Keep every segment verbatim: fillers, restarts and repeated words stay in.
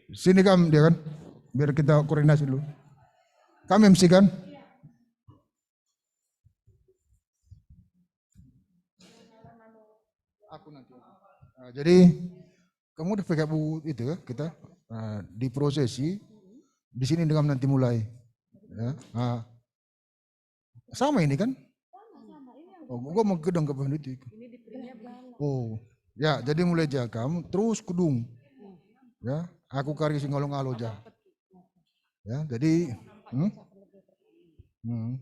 Sini kam dia kan, biar kita koordinasi dulu. Kam M C kan? Aku nanti. Nah, jadi kamu udah pakai bu itu ya, kita, nah, di prosesi di sini dengan nanti mulai. Ya. Nah, sama ini kan? Oh, gua mau gedong ke itu. Oh, ya, jadi mulai jakam terus kudung. Ya, aku kari si ngalo-ngalo ja. Ya, jadi, hmm? Hmm.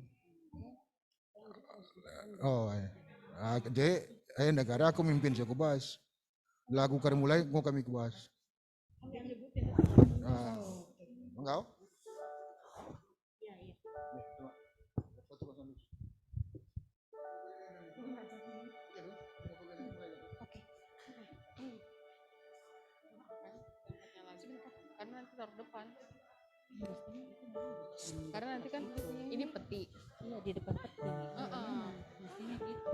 Oh, eh. Ah, je, eh, negara aku mimpin si aku bas. Lagu kari mulai, enggo kami kubas. Ah, engkau? Karena nanti taruh depan. Karena nanti kan ini peti. Iya, di depan peti. Heeh. Mestinya gitu.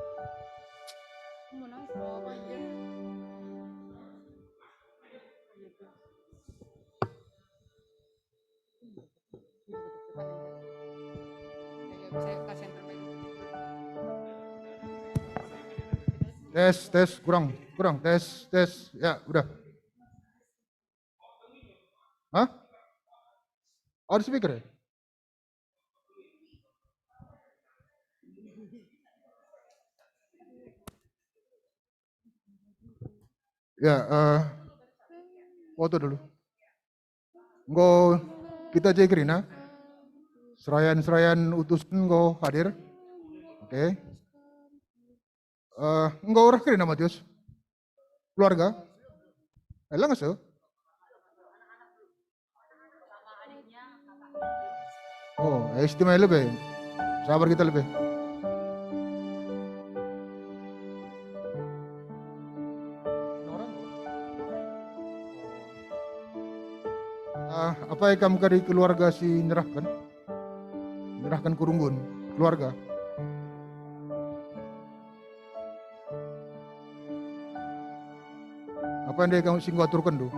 Aku mau nangis, bawa apa aja? Saya kasih yang terbaik. Tes, tes, kurang, kurang, tes, tes, ya udah. Hah? Ada speaker ya? Ya, eh, foto dulu. Enggo kita je kerina. Serayan-serayan utusen enggo hadir. Oke. Eh, enggo reh kerina Matius? Keluarga? Eh, langa seh? Oh, eh, istimewa lebe. Sabar kita lebe. Ah, apai kam kari keluarga si nyerahken? Nyerahken ku runggun keluarga. Apa ndai kamu si enggo aturkenndu?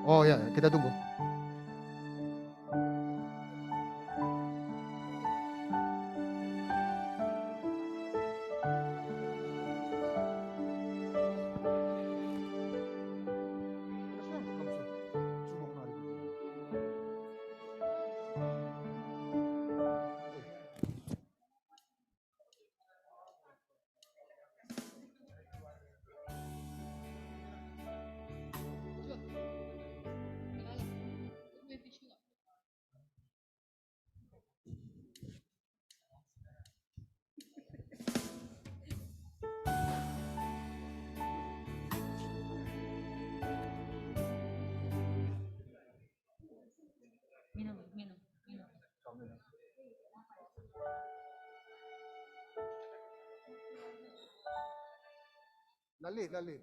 Oh ya, kita tunggu. Minum, minum, minum. Lali, lali.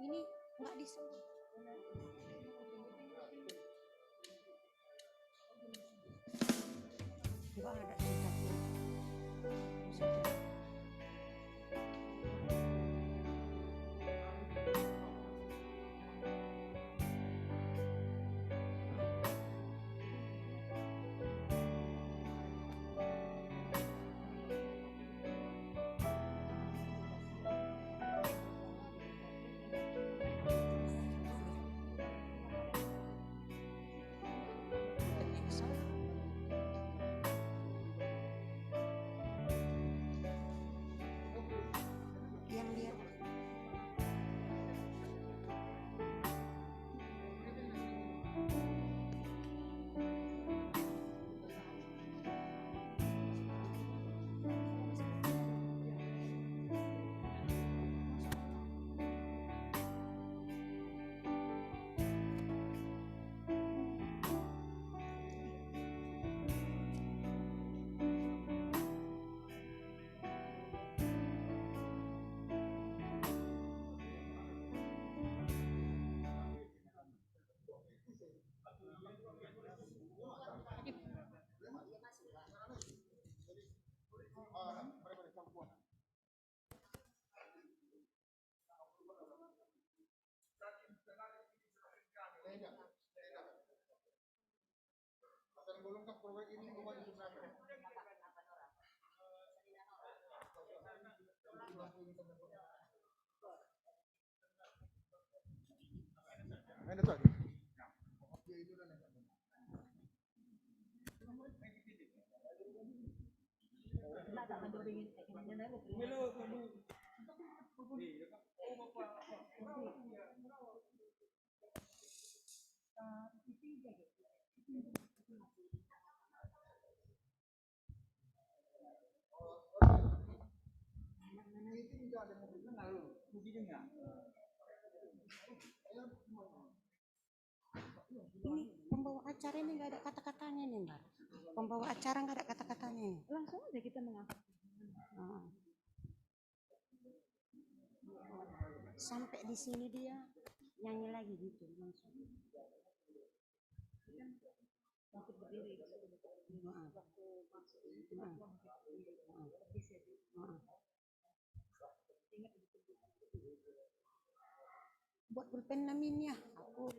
Ini nggak disebut. Nggak ada cerita. Yang dia Ini pembawa acara ini nggak ada kata-katanya ini, Mbak. Pembawa acara nggak ada kata-katanya ini. Langsung aja kita mengaku. Heeh. Sampai di sini dia nyanyi lagi gitu langsung. Heeh. Heeh. Heeh. Heeh. Buat pulpen namin ya, aku.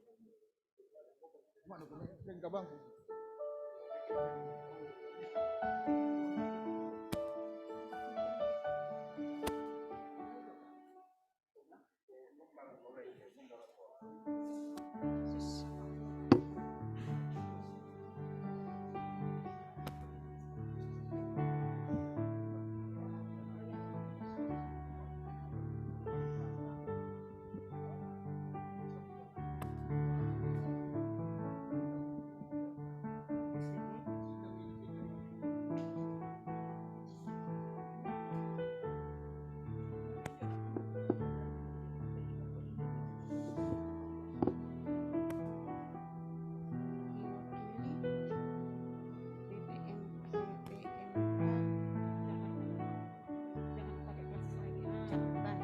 Jangan pakai plastik lagi. Jangan.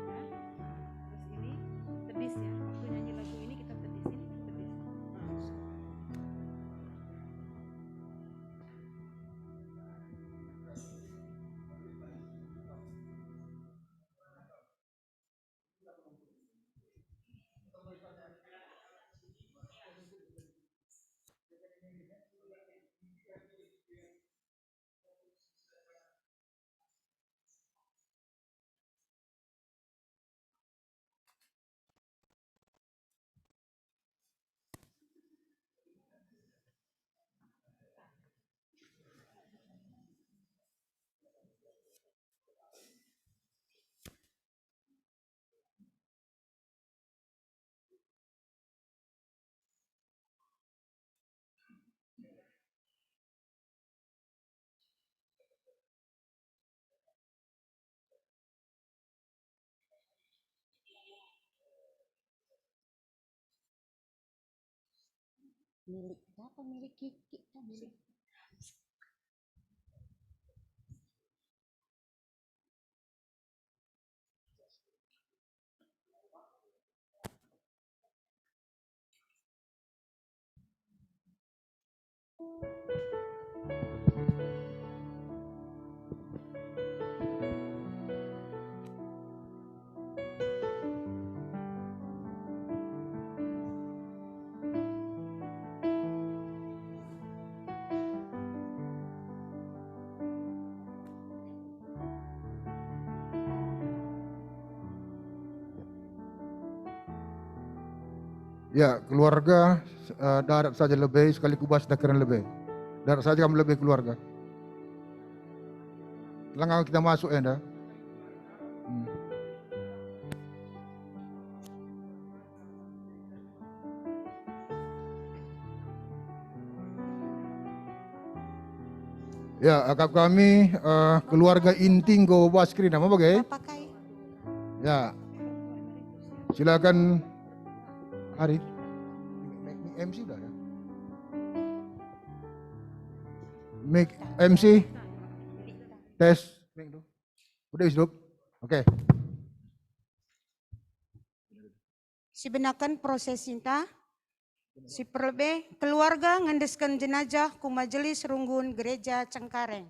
Nah, terus ini tebis ya. Waktu nyanyi lagu ini kita tebis. Ini tebis. Nah. Milik siapa? Milik Kiki kan? Milik. Ya, keluarga, eh, darat saja lebe, sekali kubas dah keren lebe. Darat saja kam lebe keluarga. Langa kita masuk enda. Hmm. Ya, akap kami, eh, keluarga inti enggo bas kerina, apa bage? Pakai. Ya. Silakan, Ari. Mic, mic M C udah ya? Mic M C. Tes. Udah, Isduk? Oke. Sibenaken prosesi enta, si perlebe keluarga ngendesken jenazah ku Majelis Runggun Gereja Cengkareng.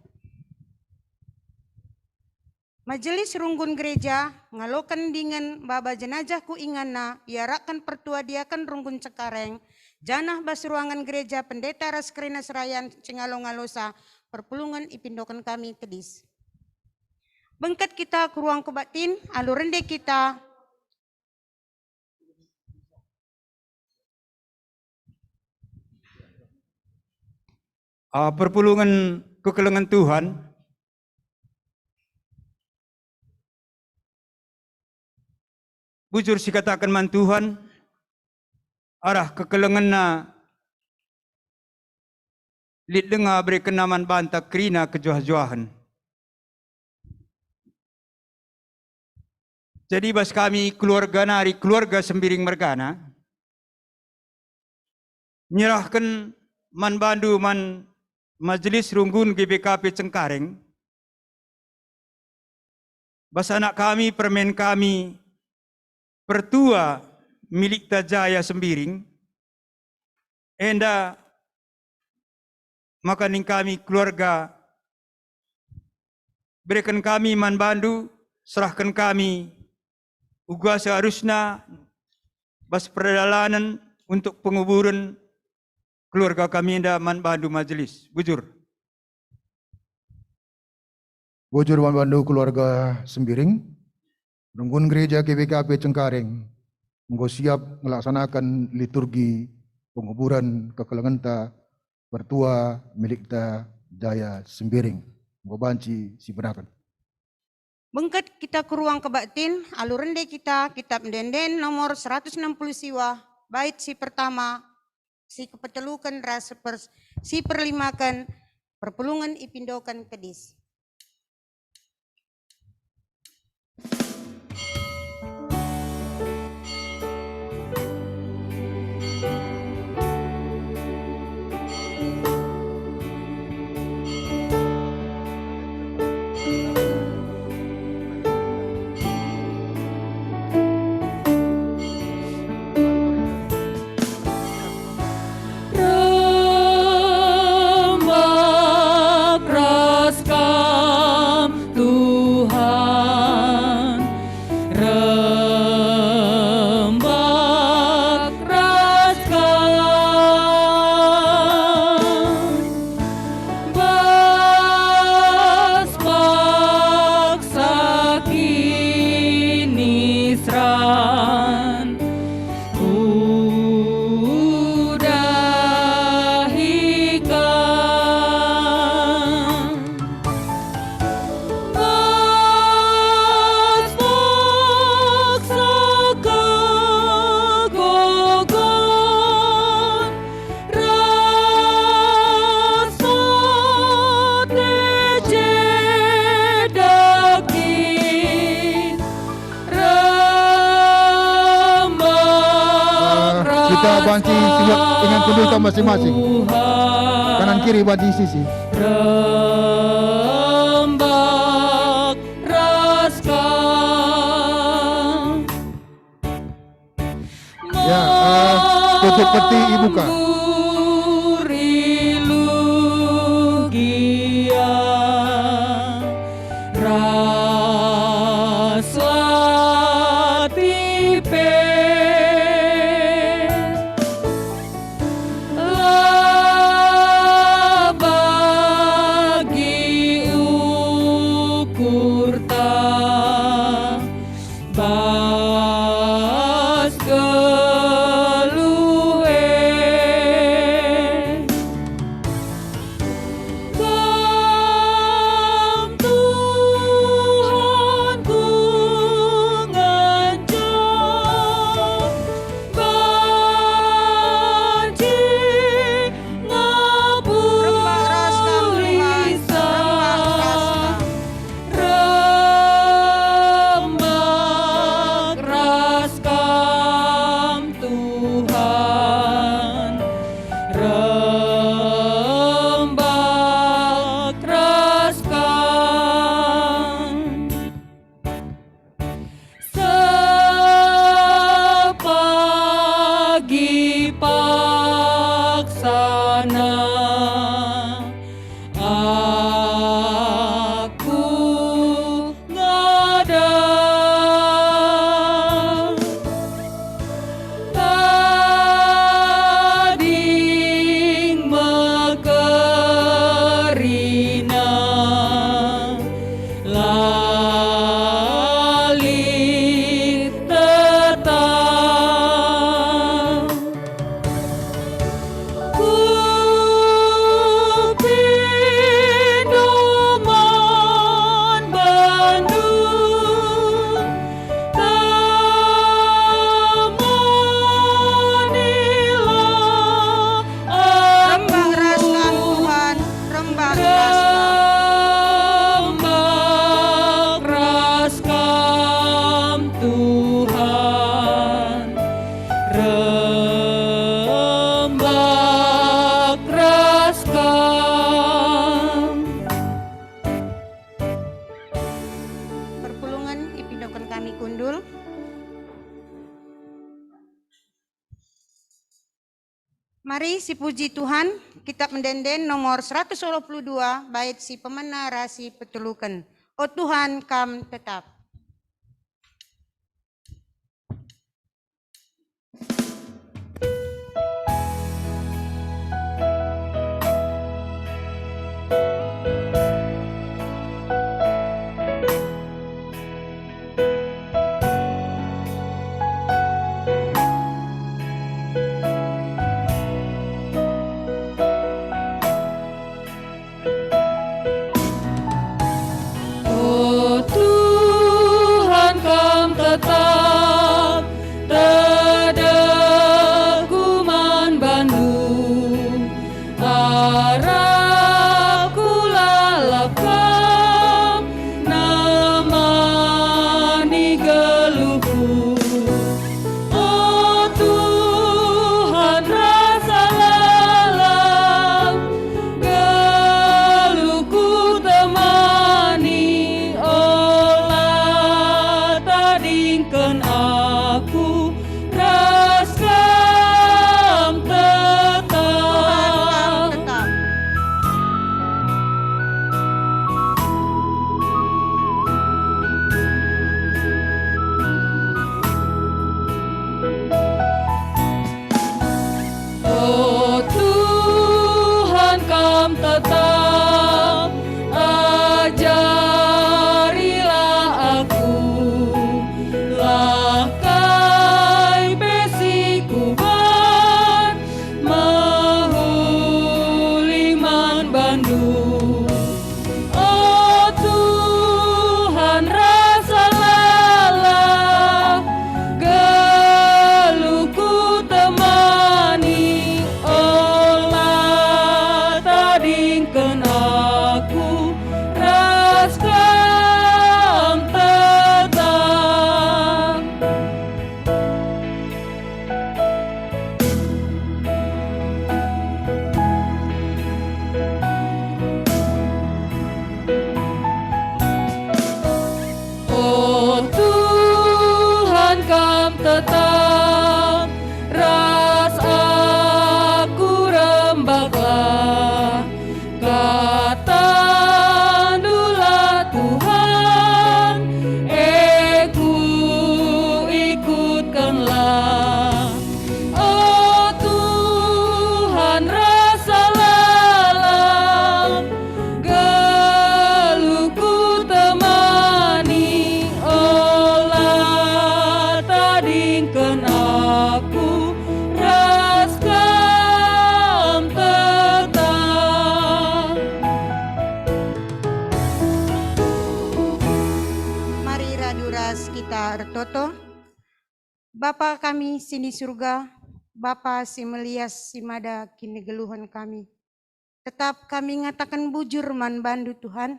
Majelis Runggun Gereja ngaloken dingen baba jenazah ku inganna, iarakken pertua diaken Runggun Cengkareng, janah bas ruangen gereja pendeta ras kerina serayan si ngalo-ngalosa perpulungen ipindoken kami tedis. Bengket kita ku ruang kebaktin, alu rende kita. Ah, perpulungen kekelengen Tuhan. Bujur sikataken man Tuhan, arah kekelengenna lit denga berekenna man banta kerina kejuah-juahen. Jadi bas kami keluarga nari, keluarga Sembiring mergana, nyerahken man bandu, man Majelis Runggun G B K P Cengkareng, bas anak kami, permen kami, pertua milikta Jaya Sembiring, enda maka ning kami keluarga, bereken kami man bandu, serahken kami uga seharusna bas perdalanen untuk penguburen keluarga kami enda man bandu majelis. Bujur. Bujur man bandu keluarga Sembiring, Runggun Gereja G B K P Cengkareng enggo siap ngelaksanaken liturgi penguburan kekelengenta pertua milikta Jaya Sembiring. Enggo banci sibenaken. Bengket kita ku ruang kebaktin, alu rende kita kitab Ende-enden nomor seratus enam puluh siwah, bait si pertama, si kepeteluken ras pers-, si perlimaken, perpulungen ipindoken tedis. Rembak ras Kam, Tuhan, rembak ras Kam. Bas paksa kiniseran, kudahi Kam. Bas paksa kegogon, rasa tece daging, rembak. Eh, kita banci siap dengan penduduk masing-masing. Tuhan. Kanan kiri banci sisi. Rembak ras Kam. Ya, eh, tutup peti ibuka. Mengguri lugia ras latih pe. La bagi ukurta bas keluarga. Mari sipuji Tuhan, Kitab Ende-enden nomor seratus dua puluh dua, bait si pemena ras si peteluken. O Tuhan, Kam tetap. O Tuhan, Kam tetap tedehku man bandu. Arapku lalap Kam nemani geluhku. O Tuhan, rasa lalap geluhku temani, ola tadingken aku ras Kam tetap. O Tuhan, Kam tetap ajarilah aku, lah kai pe si kubat mehuli man bandu. O Tuhan, rasa lalap geluhku temani, ola tadingken aku ras Kam tetap. O Tuhan, Kam tetap ras aku, rembaklah. KataNdu lah Tuhan, e kuikutkenlah. O Tuhan, rasa lalap geluhku temani, ola tadingken aku ras Kam tetap. Mari radu ras kita ertoto. Bapa kami si ni Surga, Bapa si melias si mada kinigeluhen kami. Tetap kami ngataken bujur man bandu, Tuhan.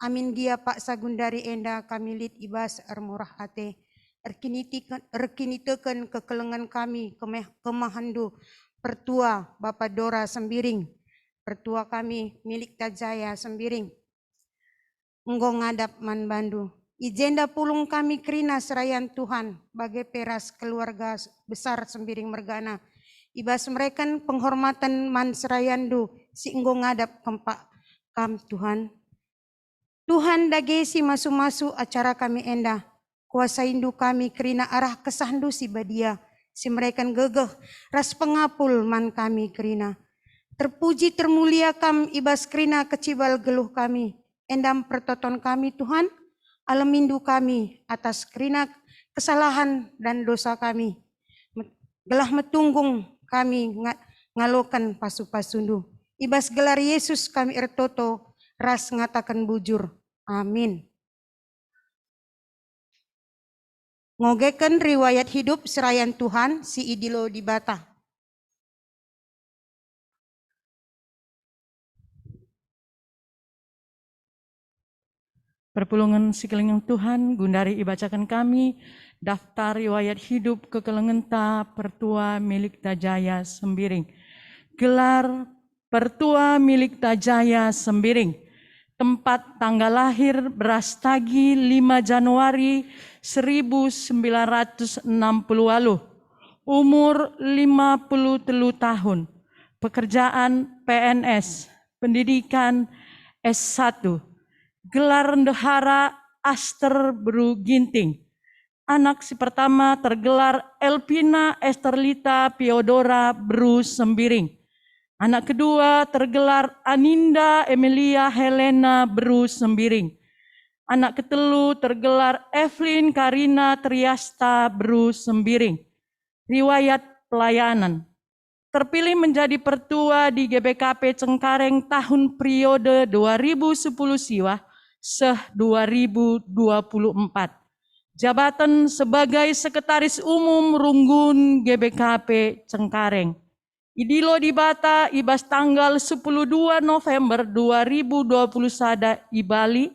Amin gia paksa gundari enda kami lit i bas ermurah ate, erkinitiken-, erkiniteken kekelengen kami kemeh-, kemahenndu, Pertua Bapa Dora Sembiring, Pertua kami Milikta Jaya Sembiring, enggo ngadap man bandu. I jenda pulung kami kerina serayan Tuhan, bage pe ras keluarga besar Sembiring mergana. I bas mereken penghormaten man serayandu si enggo ngadap kempak Kam, Tuhan. Tuhan, dage si masu-masu acara kami enda. KuasainDu kami kerina arah KesahNdu si badia, si mereken gegeh ras pengapul man kami kerina. Terpuji termulia Kam i bas kerina kecibal geluh kami, enda mpertoton kami, Tuhan, alemindu kami atas kerina kesalahan dan dosa kami, met-, gelah metunggung kami nga-, ngaloken pasu-pasuNdu. I bas gelar Yesus kami ertoto ras ngataken bujur. Amin. Ngogeken riwayat hidup serayan Tuhan si idilo Dibata. Perpulungen si kelengen Tuhan, gundari ibacaken kami daftar riwayat hidup kekelengenta Pertua Milikta Jaya Sembiring. Gelar Pertua Milikta Jaya Sembiring. Tempat tanggal lahir, Berastagi, lima Januari seribu sembilan ratus enam puluh waluh. Umur lima puluh telu tahun. pekerjaan P N S, pendidikan S satu, gelar ndehara Aster beru Ginting. Anak si pertama tergelar Elpina Esterlita Piodora beru Sembiring. Anak kedua tergelar Aninda Emilia Helena beru Sembiring. Anak ketelu tergelar Evelyn Karina Triasta beru Sembiring. Riwayat pelayanan. Terpilih menjadi pertua di G B K P Cengkareng tahun periode dua ribu sepuluh siwah seh dua ribu dua puluh empat. Jabatan sebagai Sekretaris Umum Runggun G B K P Cengkareng. Idilo Dibata i bas tanggal sepuluh dua November dua ribu dua puluh sada i Bali,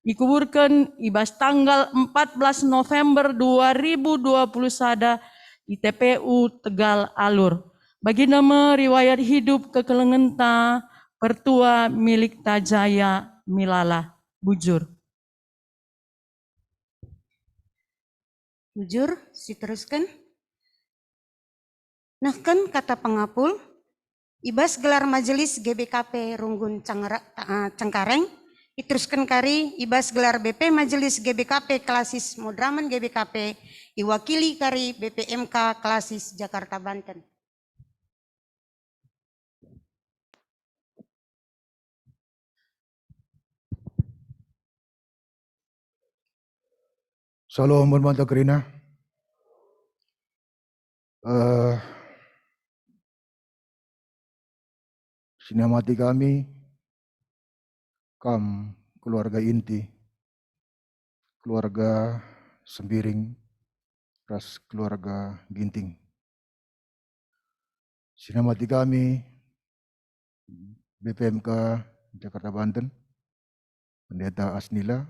ikuburken i bas tanggal empat belas November dua ribu dua puluh sada i T P U Tegal Alur. Bagina me riwayat hidup kekelengenta Pertua Milikta Jaya Milala. Bujur. Bujur, siterusken. Nehken kata pengapul, i bas gelar Majelis G B K P Runggun Cangera-, ta-, Cengkareng, iterusken kari i bas gelar B P Majelis G B K P Klasis Madramen G B K P, iwakili kari B P M K Klasis Jakarta Banten. Shalom, man banta kerina. Eh, sinamati kami, kam keluarga inti, keluarga Sembiring, ras keluarga Ginting. Sinamati kami, B P M K Jakarta Banten, Pendeta Asnila,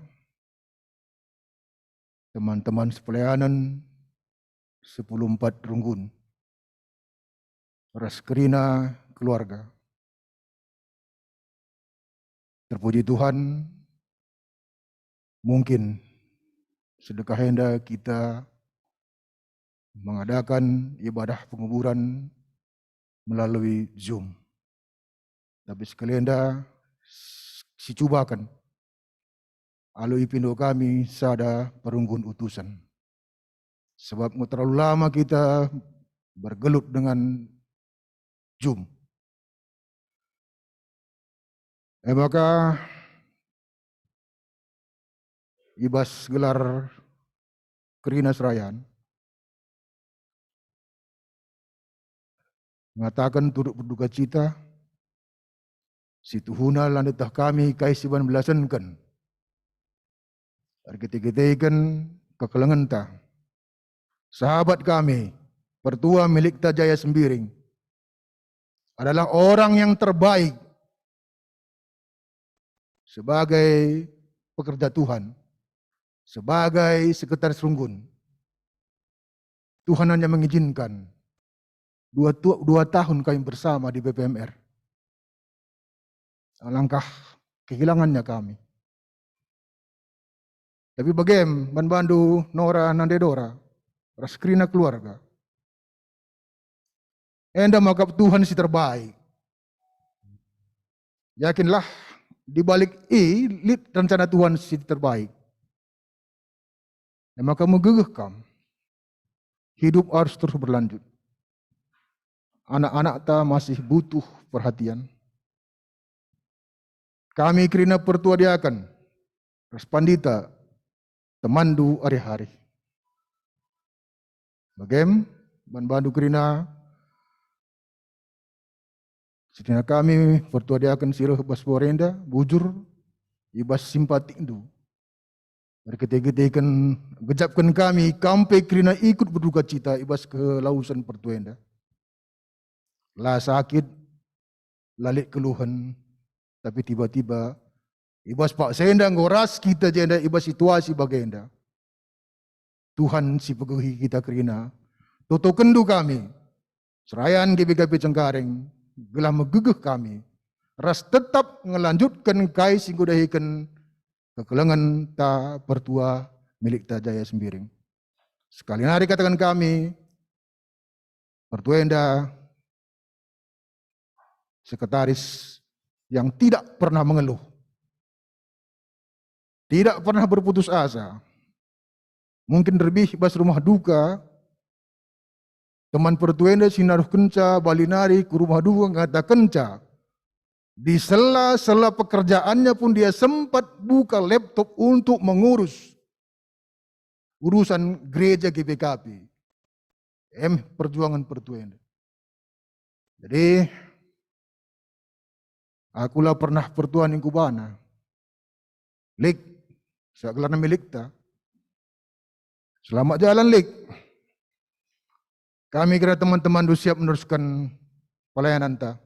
teman-teman sepelayanan sepuluh empat Runggun, ras kerina keluarga. Terpuji Tuhan, mungkin sedekah enda kita mengadakan ibadah penguburan melalui Zoom. Tapi sekali enda s-, sicubaken alu ipindo kami sada perunggun utusen. Sebab enggo terlalu lama kita bergelut dengan Zoom. E maka, i bas gelar kerina serayan, ngataken turut berduka cita, situhuna la ndeteh kami kai si ban belasenken erkite-kiteken kekelengenta. Sahabat kami, Pertua Milikta Jaya Sembiring, adalah orang yang terbaik sebagai pekerja Tuhan, sebagai sekretaris runggun. Tuhan hanya mengizinkan dua tu-, dua tahun kami bersama di B P M R. Alangkah kehilangannya kami. Tapi bagem man bandu Nora nande Dora, ras kerina keluarga. Enda maka Tuhan si terbaik. Yakinlah, di balik i lit rencana Tuhan si terbaik. E maka megegeh kam. Hidup harus terus berlanjut. Anak-anakta masih butuh perhatian. Kami kerina pertua diaken ras pandita, temanndu ari-ari. Bagem man bandu kerina, senina kami pertua diaken si reh bas wari enda, bujur i bas simpatikndu. Erkite-kiteken gejapken kami, kam pe kerina ikut berduka cita i bas kelausen pertua enda. La sakit, la lit keluhen, tapi tiba-tiba i bas paksa enda enggo ras kita jenda i bas situasi bagenda. Tuhan si pegehi kita kerina, totokenndu kami, serayan G B K P Cengkareng, gelah megegeh kami, ras tetap ngelanjutken kai si enggo idahiken kekelengenta pertua Milikta Jaya Sembiring. Sekali nari kataken kami, pertua enda sekretaris yang tidak pernah mengeluh, tidak pernah berputus asa. Mungkin lebih bas rumah duka, teman pertua enda si naruhkenca bali nari ku rumah duka ngatakenca, di sela-sela pekerjaannya pun dia sempat buka laptop untuk mengurus urusan gereja G B K P. Em, perjuangan pertua enda. Jadi, aku la pernah pertua ningku bana. Lik, segelarna milikta. Selamat jalan, Lik. Kami kira teman-teman tu siap meneruskan pelayananta.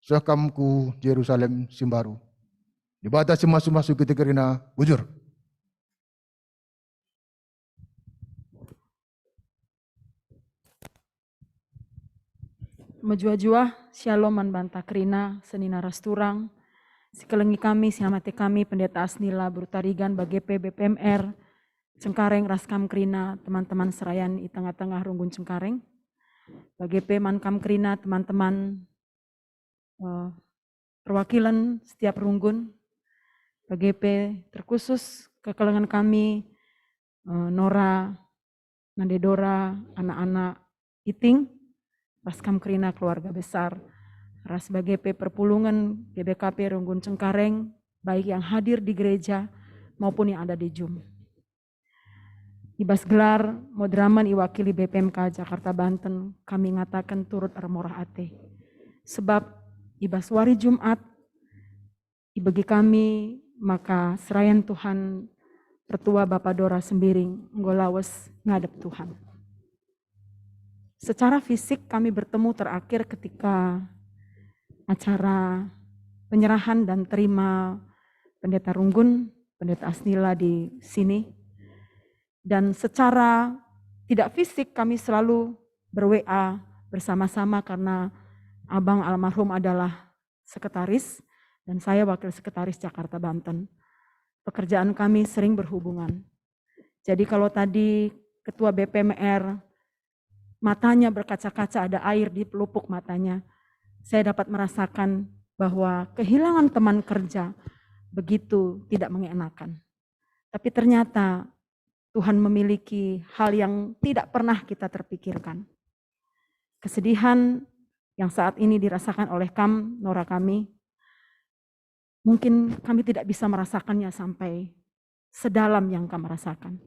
Seh kam ku Jerusalem si mbaru. Dibata si masu-masu kita kerina bujur. Mejuah-juah, shalom man banta kerina, senina ras turang. Sikelengi kami, siamate kami, Pendeta Asnila, Beru Tarigan, bage pe B P M R, Cengkareng ras kam kerina, teman-teman serayan i tengah-tengah runggun Cengkareng. Bage pe man kam kerina, teman-teman, eh, perwakilan setiap runggun. Bage pe terkhusus kekelengen kami, eh, Nora, Nande Dora, anak-anak Iting, ras kam kerina keluarga besar, ras bage pe perpulungen G B K P Runggun Cengkareng, baik yang hadir di gereja maupun yang ada di Zoom. I bas gelar moderamen iwakili B P M K Jakarta Banten, kami ngataken turut ermurah ate. Sebab i bas wari Jumat, ibegi kami maka serayan Tuhan Pertua Bapa Dora Sembiring enggo lawes ngadep Tuhan. Secara fisik kami bertemu terakhir ketika acara penyerahan dan terima Pendeta Runggun, Pendeta Asnila di sini. Dan secara tidak fisik kami selalu ber-W A bersama-sama karena abang almarhum adalah sekretaris dan saya wakil sekretaris Jakarta Banten. Pekerjaan kami sering berhubungan. Jadi kalau tadi Ketua B P M R matanya berkaca-kaca, ada air di pelupuk matanya, saya dapat merasakan bahwa kehilangan teman kerja begitu tidak mengenakan. Tapi ternyata Tuhan memiliki hal yang tidak pernah kita terpikirkan. Kesedihan yang saat ini dirasakan oleh kam, Nora kami, mungkin kami tidak bisa merasakannya sampai sedalam yang kam rasakan.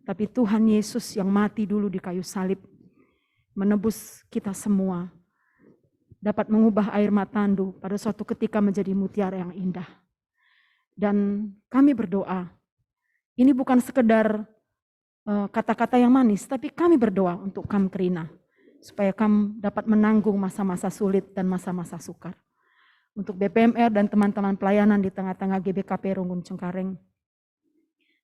Tapi Tuhan Yesus yang mati dulu di kayu salib menebus kita semua, dapat mengubah air matandu pada suatu ketika menjadi mutiara yang indah. Dan kami berdoa, ini bukan sekedar, eh, kata-kata yang manis, tapi kami berdoa untuk kam kerina, supaya kam dapat menanggung masa-masa sulit dan masa-masa sukar. Untuk B P M R dan teman-teman pelayanan di tengah-tengah G B K P Runggun Cengkareng,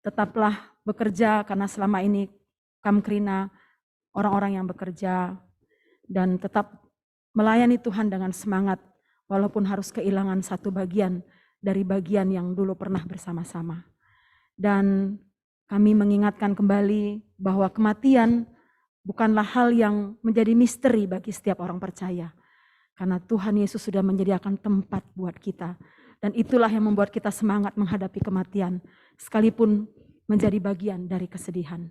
tetaplah bekerja karena selama ini kam kerina orang-orang yang bekerja, dan tetap melayani Tuhan dengan semangat, walaupun harus kehilangan satu bagian dari bagian yang dulu pernah bersama-sama. Dan kami mengingatkan kembali bahwa kematian bukanlah hal yang menjadi misteri bagi setiap orang percaya. Karena Tuhan Yesus sudah menyediakan tempat buat kita. Dan itulah yang membuat kita semangat menghadapi kematian, sekalipun menjadi bagian dari kesedihan.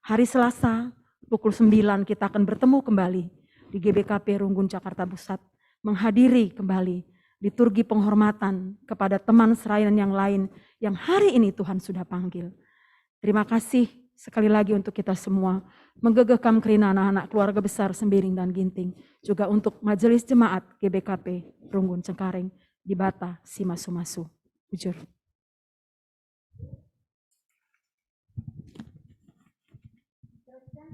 Hari Selasa, pukul sembilan, kita akan bertemu kembali di G B K P Runggun, Jakarta Pusat, menghadiri kembali liturgi penghormatan kepada teman serayan yang lain yang hari ini Tuhan sudah panggil. Terima kasih sekali lagi untuk kita semua. Menggegeh kam kerina anak-anak keluarga besar Sembiring dan Ginting, juga untuk Majelis Jemaat G B K P Runggun Cengkareng, dibata si masu-masu. Bujur. Teruskan.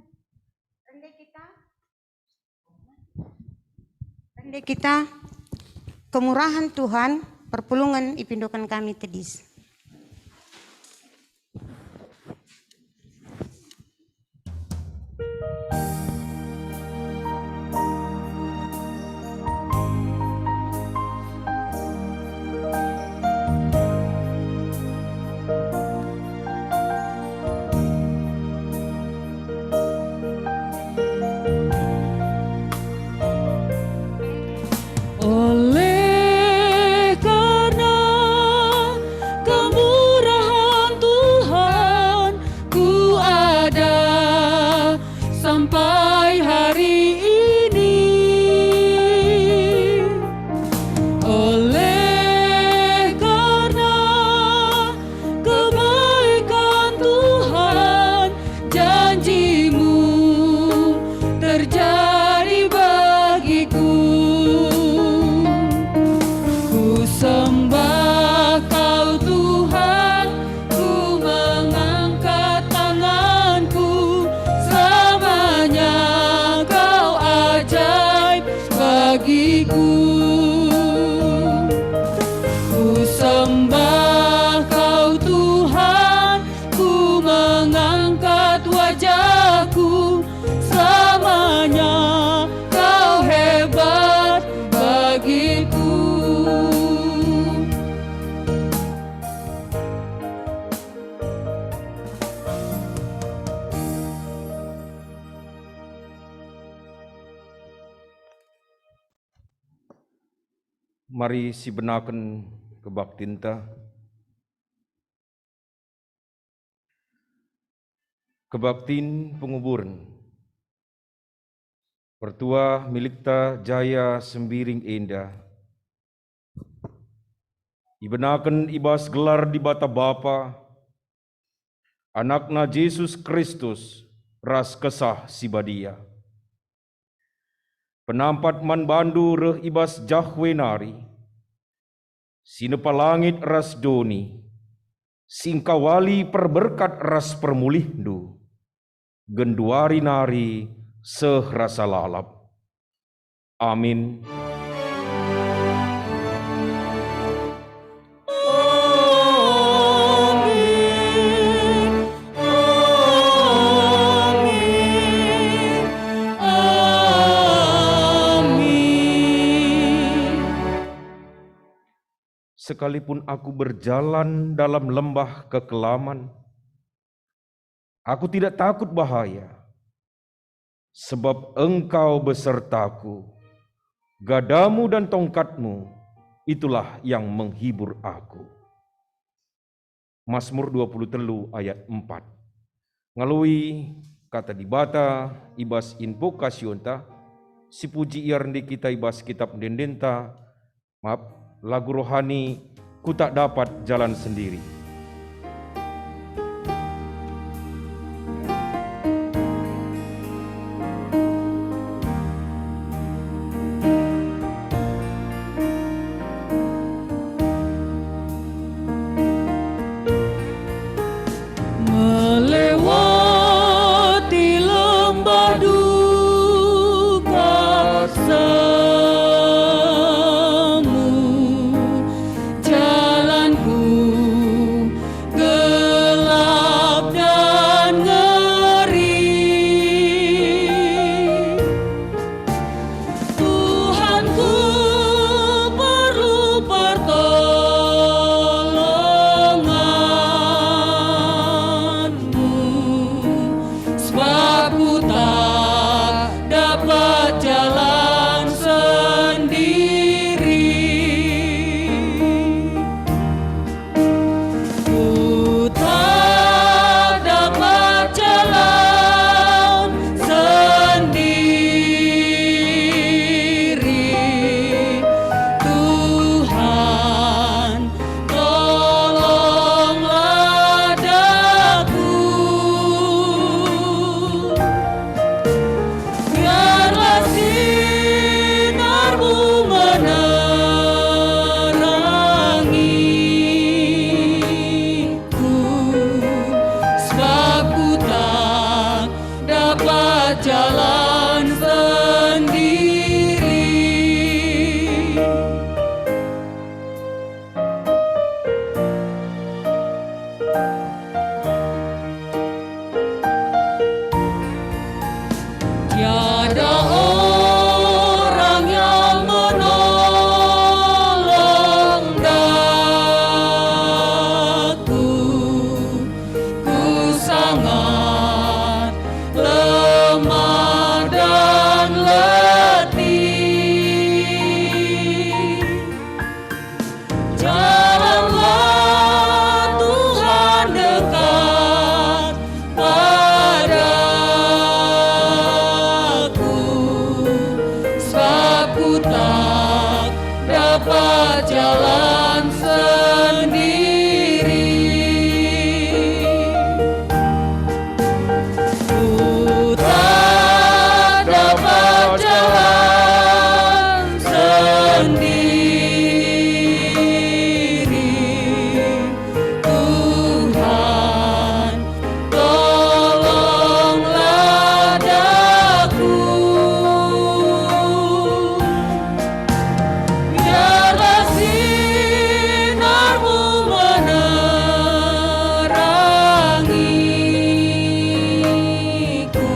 Rende kita. Rende kita. Kemurahan Tuhan, perpulungen ipindoken kami tedis. Mari sibenaken kebaktinta. Kebaktin penguburen. Pertua milikta Jaya Sembiring enda ibenaken i bas gelar Dibata Bapa, Anakna Jesus Kristus, ras Kesah Si Badia. Penampat man bandu reh i bas Jahwe nari, si nepa langit ras doni, si engkawali perberkat ras permulihndu, genduari nari seh rasa lalap. Amin. Amin. Amin. Amin. Sekalipun aku berjalan dalam lembah kekelaman, aku tidak takut bahaya, sebab Engkau besertaku. Gadamu dan tongkatmu, itulah yang menghibur aku. Mazmur dua puluh telu ayat empat. Ngaloi kata Dibata i bas invokasionta, sipuji ia rende kita i bas kitab ende-endenta, maaf, lagu rohani, Ku Tak Dapat Jalan Sendiri. Melewati lembah duka semu, jalanku gelap dan ngeri. Tuhanku, perlu pertolonganmu, sebab ku tak dapat jalan sendiri. Ku tak dapat jalan sendiri. Tuhan, tolonglah daku. Biarlah sinarmu menerangiku, sebab ku tak dapat jalan sendiri. Tiada orang yang menolong daku, ku sangat lemah dan letih. Jalanlah Tuhan dekat padaku, sebab ku tak dapat jalan sendiri. Ku tak dapat jalan sendiri. Tuhan, tolonglah daku. Biarlah sinarmu menerangiku,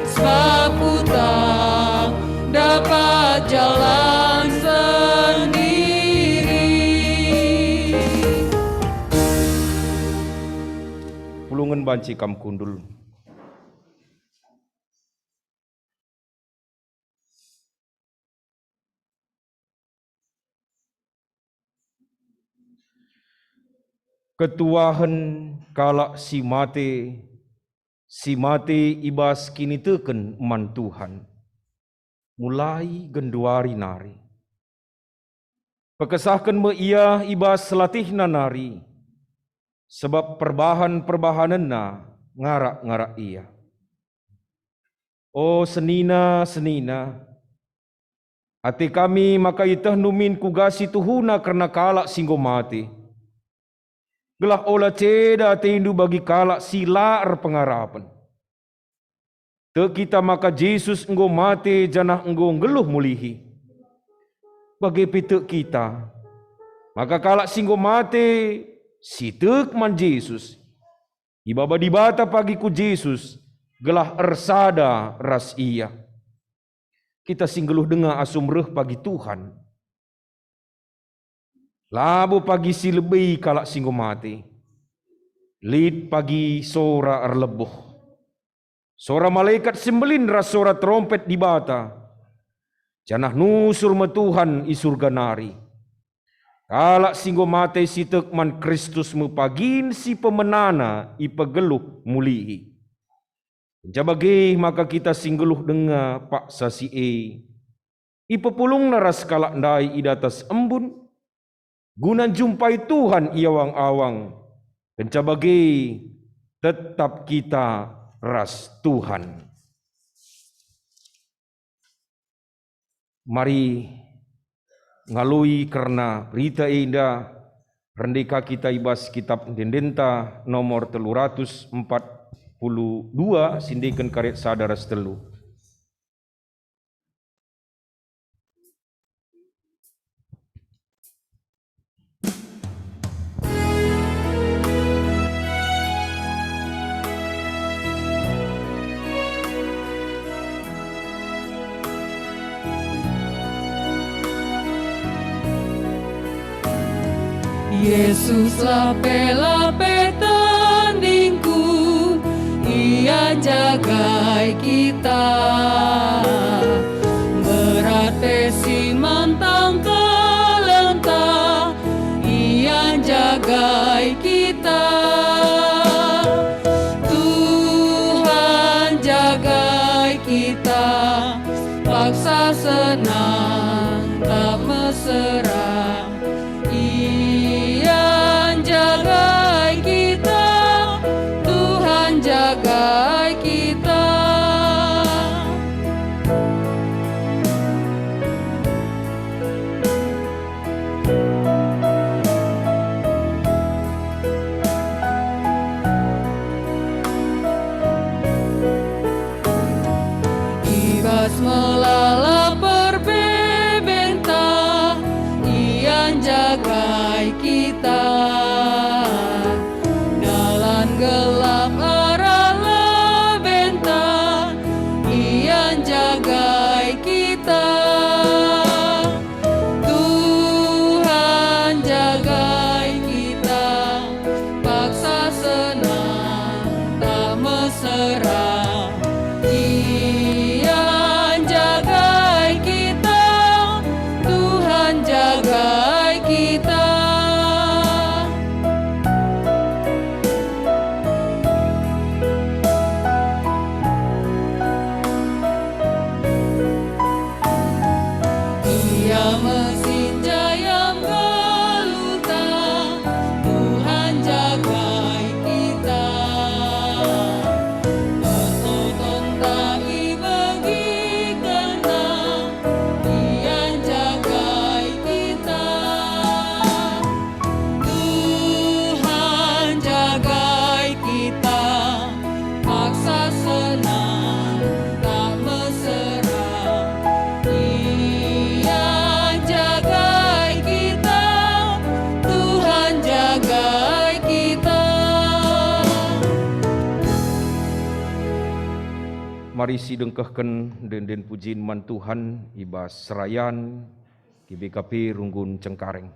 sebab ku tak dapat jalan sendiri. Pulungen banci kam kundul. Ketuahen kalak si mate, si mate i bas kiniteken man Tuhan, mulai genduari nari. Pekesahken me ia i bas latihna nari, sabap perbahan-perbahanenna ngarak-ngarak ia. O senina-senina, ate kami maka ietehndu min kuga si tuhuna kerna kalak si enggo mate, gelah ola ceda atendu bagi kalak si la erpengarapen. Tek kita maka Jesus enggo mate janah enggo nggeluh mulihi. Bage pe tek kita, maka kalak si enggo mate, si tek man Jesus, ibaba Dibata pagi ku Jesus, gelah ersada ras Ia. Kita si nggeluh denga asum reh pagi Tuhan. Labo pagi si lebe kalak si enggo mate. Lit pagi sora erlebuh, sora malekat si mbelin ras sora terompet Dibata, janah nusur me Tuhan i Surga nari. Kalak si enggo mate si tek man Kristus me pagin si pemenana ipegeluh mulihi. Kenca bage maka kita si nggeluh denga paksa si e ipepulungna ras kalak ndai i datas embun, guna njumpai Tuhan i awang-awang. Kenca bage tetap kita ras Tuhan. Mari ngaloi kerna berita enda, rende ka kita i bas Kitab Ende-endenta nomor telu ratus empat puluh dua, si endeken karet sada ras telu. Yesus lape-lape tendingku, Ia njagai kita. Berat pe si man tangkelenta, Ia njagai kita. Tuhan njagai kita, paksa senang tak mesera. Ia njagai kita, Tuhan njagai kita. I bas melala perbebenta, Ia njagai kita. Dalan gelap arah lebenta, Ia njagai kita. Tuhan jagai kita, paksa senang tak mesera. Ia jagai kita, Tuhan jagai kita. Ia mesinjai nggeluhta, Tuhan jagai kita. Pertotonta ibegikenNa, Ia jagai kita. Tuhan jagai kita, paksa senang tak mesera. Ia jagai kita, Tuhan jagai kita. Mari sidengkehken ende-enden pujin man Tuhan i bas serayan G B K P Runggun Cengkareng.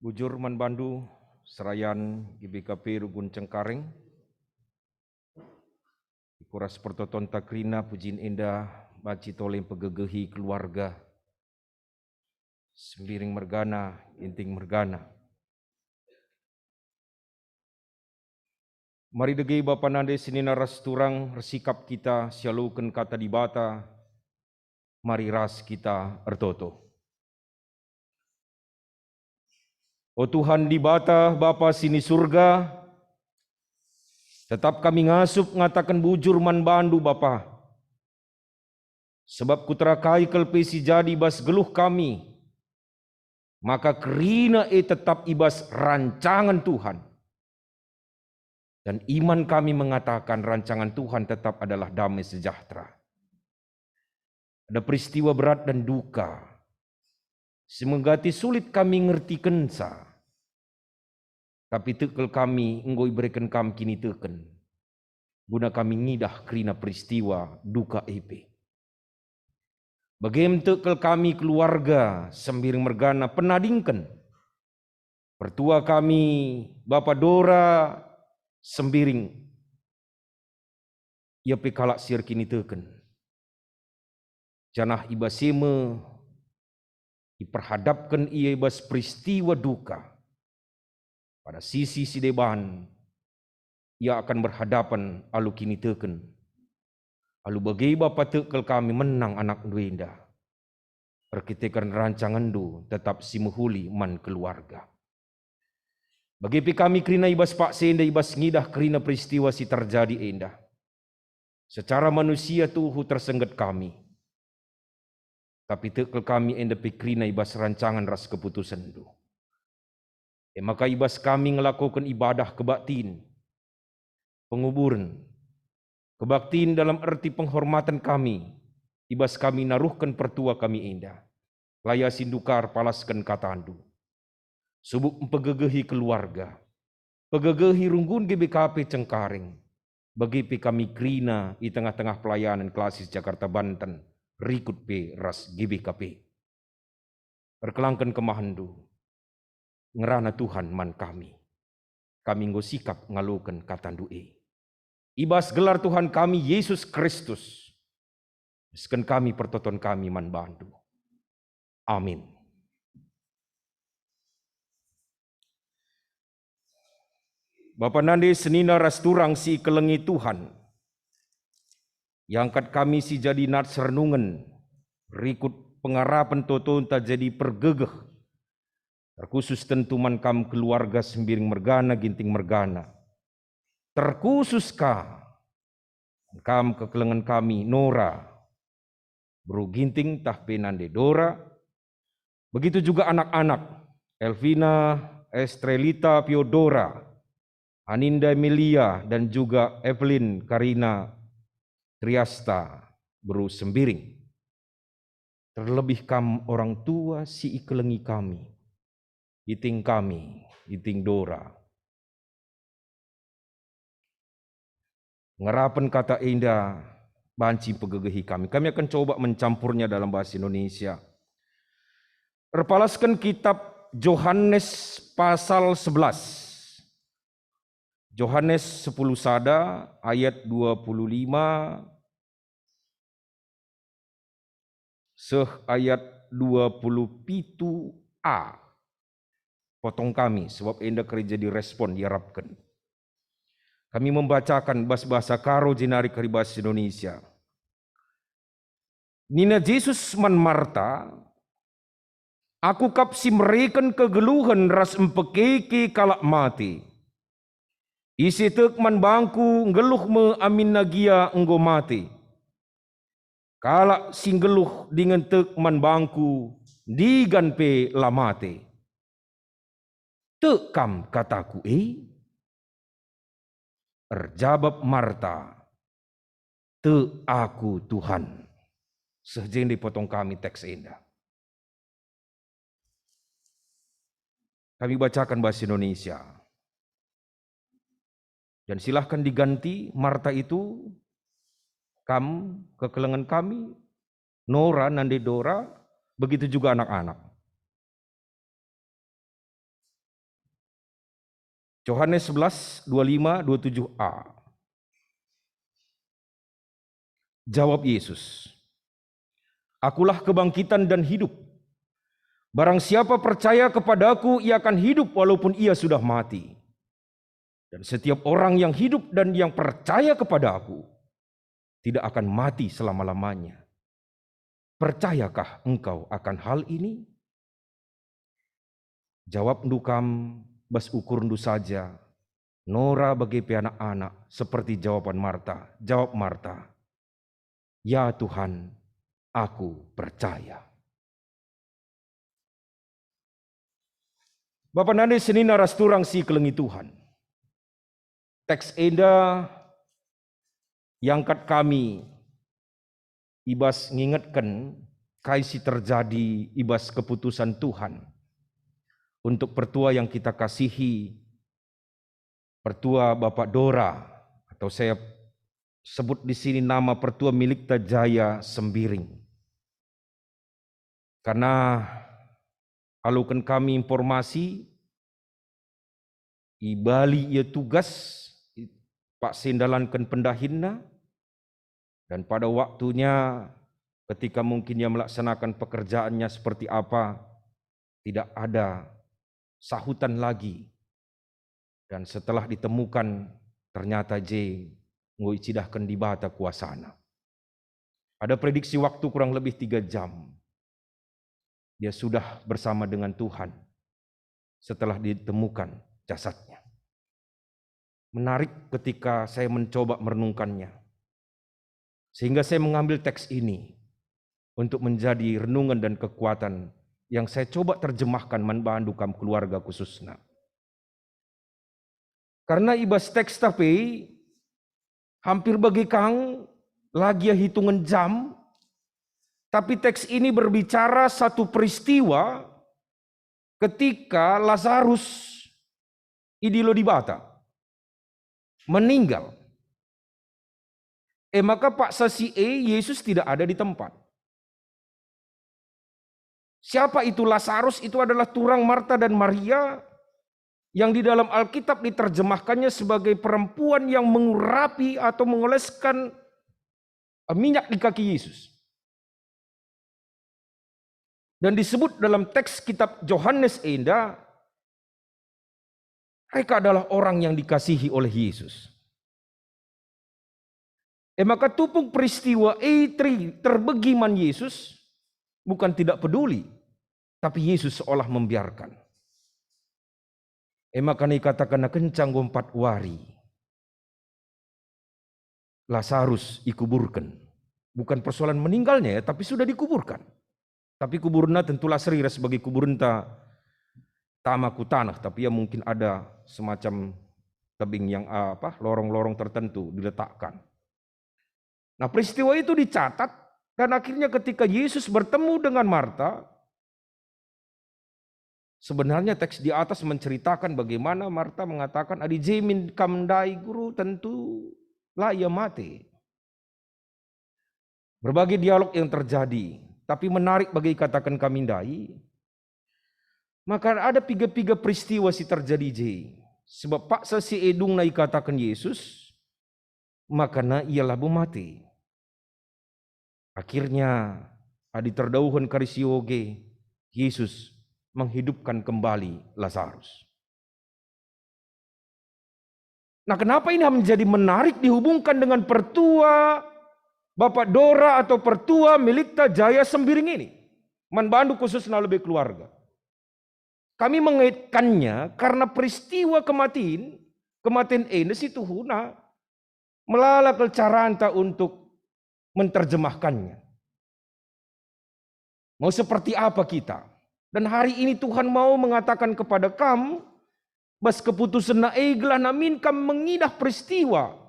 Bujur man bandu, serayan G B K P Runggun Cengkareng. Ikuras pertotonta kerina pujin enda banci tole mpegegehi keluarga, Sembiring mergana, Ginting mergana. Mari dage Bapa nande senina ras turang ersikap kita sialoken Kata Dibata, mari ras kita ertoto. O Tuhan Dibata, Bapa si ni Surga, tetap kami ngasup ngataken bujur man bandu, Bapa. Sebab kuterakai kal pe si jadi bas geluh kami, maka kerina e tetap i bas rancangen Tuhan. Dan iman kami mengatakan rancangen Tuhan tetap adalah damai sejahtera. Ada peristiwa berat dan duka, si menggati sulit kami ngertikenca. Tapi tek kal kami enggo ibereken Kam kiniteken, guna kami ngidah kerina peristiwa duka e pe. Bage me tek kal kami keluarga Sembiring mergana penadingken. Pertua kami, Bapa Dora Sembiring, ia pe kalak si erkiniteken. Janah i bas e me iperhadapken ia i bas peristiwa duka. Pada sisi si deban, ia akan berhadapan alu kiniteken. Alu bage Bapa, tek kal kami menang anakndu enda. Erkiteken rancangenndu tetap si mehuli man keluarga. Bage pe kami kerina i bas paksa enda i bas ngidah kerina peristiwa si terjadi enda. Secara manusia tuhu tersengget kami, tapi tek kal kami enda pe kerina i bas rancangen ras keputusenndu. E maka i bas kami ngelakoken ibadah kebaktin, penguburen, kebaktin dalam erti penghormaten kami, i bas kami naruhken pertua kami enda, la ia si ndukar palasken katandu. Subuk mpegegehi keluarga, pegegehi runggun G B K P Cengkareng, bage pe kami kerina i tengah-tengah pelayanan klasis Jakarta Banten, rikut pe ras G B K P. Erkelangken kemahenndu, ngerana Tuhan man kami. Kami enggo sikap ngaloken katandu e. I bas gelar Tuhan kami, Yesus Kristus, mesken kami pertoton kami man bandu. Amin. Bapa nande senina ras turang si ikelengi Tuhan, iangkat kami si jadi nats renungen, rikut pengarapen totonta jadi pergegeh, terkhusus tentu man kam keluarga Sembiring mergana, Ginting mergana. Terkhusus ka man kam kekelengen kami, Nora, beru Ginting tah pe nande Dora. Begitu juga anak-anak, Elvina, Estrelita, Piodora, Aninda Emilia, dan juga Evelyn Karina Triasta, beru Sembiring. Terlebih kam orang tua si ikelengi kami, Ginting kami, Ginting Dora. Ngarapen kata enda banci mpegegehi kami. Kami akan coba mencampurnya dalam bahasa Indonesia. Erpalasken kitab Johanes pasal sebelas. Johanes sepuluh sada ayat dua puluh lima seh ayat dua puluh pitu a. Potong kami, sebab enda kari jadi respon diarapken. Kami membacakan bas bahasa Karo jenari kari bahasa Indonesia. Nina Jesus man Marta, "Aku kap si mereken kegeluhen ras mpekeke kalak mate. Ise tek man bangku nggeluh me aminna gia enggo mate. Kalak si nggeluh dingen tek man bangku ndigan pe la mate. Tek kam kataku e?" Erjabap Marta, "Tek aku, Tuhan." Seh jenda ipotong kami teks enda. Kami bacakan bahasa Indonesia. Dan silahkan diganti Marta itu, kam, kekelengen kami, Nora, nande Dora, begitu juga anak-anak. Johanes sebelas, dua lima, dua tujuh a. Jawab Yesus, "Akulah kebangkitan dan hidup. Barang siapa percaya kepada-Ku, ia akan hidup walaupun ia sudah mati. Dan setiap orang yang hidup dan yang percaya kepada-Ku tidak akan mati selama-lamanya. Percayakah engkau akan hal ini?" Jawabndu kam bas ukurndu saja, nora bage pe anak-anak, seperti jawaban Marta. Jawab Marta, "Ya Tuhan, aku percaya." Bapa nande senina ras turang si kelengi Tuhan. Teks enda iangkat kami i bas ngingetken kai si terjadi i bas keputusan Tuhan untuk pertua yang kita kasihi, pertua Bapak Dora, atau saya sebut di sini nama pertua milikta Jaya Sembiring. Karena aluken kami informasi, i Bali ia tugas, i-, paksa ndalanken pendahinna, dan pada waktunya ketika mungkin ia melaksanakan pekerjaannya seperti apa, tidak ada sahutan lagi. Dan setelah ditemukan, ternyata je enggo icidahken Dibata kuasana. Ada prediksi waktu kurang lebih tiga jam. Dia sudah bersama dengan Tuhan setelah ditemukan jasadnya. Menarik ketika saya mencoba merenungkannya, sehingga saya mengambil teks ini untuk menjadi renungan dan kekuatan yang saya coba terjemahkan man bandu kam keluarga khususna. Karena i bas teks tapi hampir bage kang, la gia hitungen jam, tapi teks ini berbicara satu peristiwa ketika Lazarus idilo Dibata, meninggal. E maka paksa si e Yesus tidak ada di tempat. Siapa itu Lazarus? Itu adalah turang Marta dan Maria yang di dalam Alkitab diterjemahkannya sebagai perempuan yang mengurapi atau mengoleskan, eh, minyak di kaki Yesus. Dan disebut dalam teks kitab Johanes enda, mereka adalah orang yang dikasihi oleh Yesus. E maka tupung peristiwa e teri-, terbegi man Yesus, bukan tidak peduli, tapi Yesus seolah membiarkan. E maka ikatakenna kenca enggo empat wari, Lazarus ikuburken. Bukan persoalan meninggalnya ya, tapi sudah dikuburkan. Tapi kuburna tentulah seri ras bagi kuburenta tama ku taneh, tapi ya mungkin ada semacam tebing yang, apa, lorong-lorong tertentu diletakkan. Nah, peristiwa itu dicatat dan akhirnya ketika Yesus bertemu dengan Marta, sebenarnya teks di atas menceritakan bagaimana Marta mengatakan, "Adi je min kam ndai, Guru, tentu la ia mate." Berbagai dialog yang terjadi, tapi menarik bagi ikataken kami ndai, maka ada piga-piga peristiwa si terjadi je. Sebab paksa si e dungna ikataken Yesus, maka na ia labo mate. Akhirnya, adi terdauhen kari si oge, Yesus menghidupkan kembali Lazarus. Nah, kenapa ini menjadi menarik dihubungkan dengan pertua Bapak Dora atau pertua milikta Jaya Sembiring ini? Man bandu khususna lebe keluarga. Kami mengaitkannya karena peristiwa kematen, kematen enda si tuhuna melala kal caranta untuk menterjemahkannya. Mau seperti apa kita? Dan hari ini Tuhan mau mengatakan kepada kam, bas keputusenna e gelah namin kam mengidah peristiwa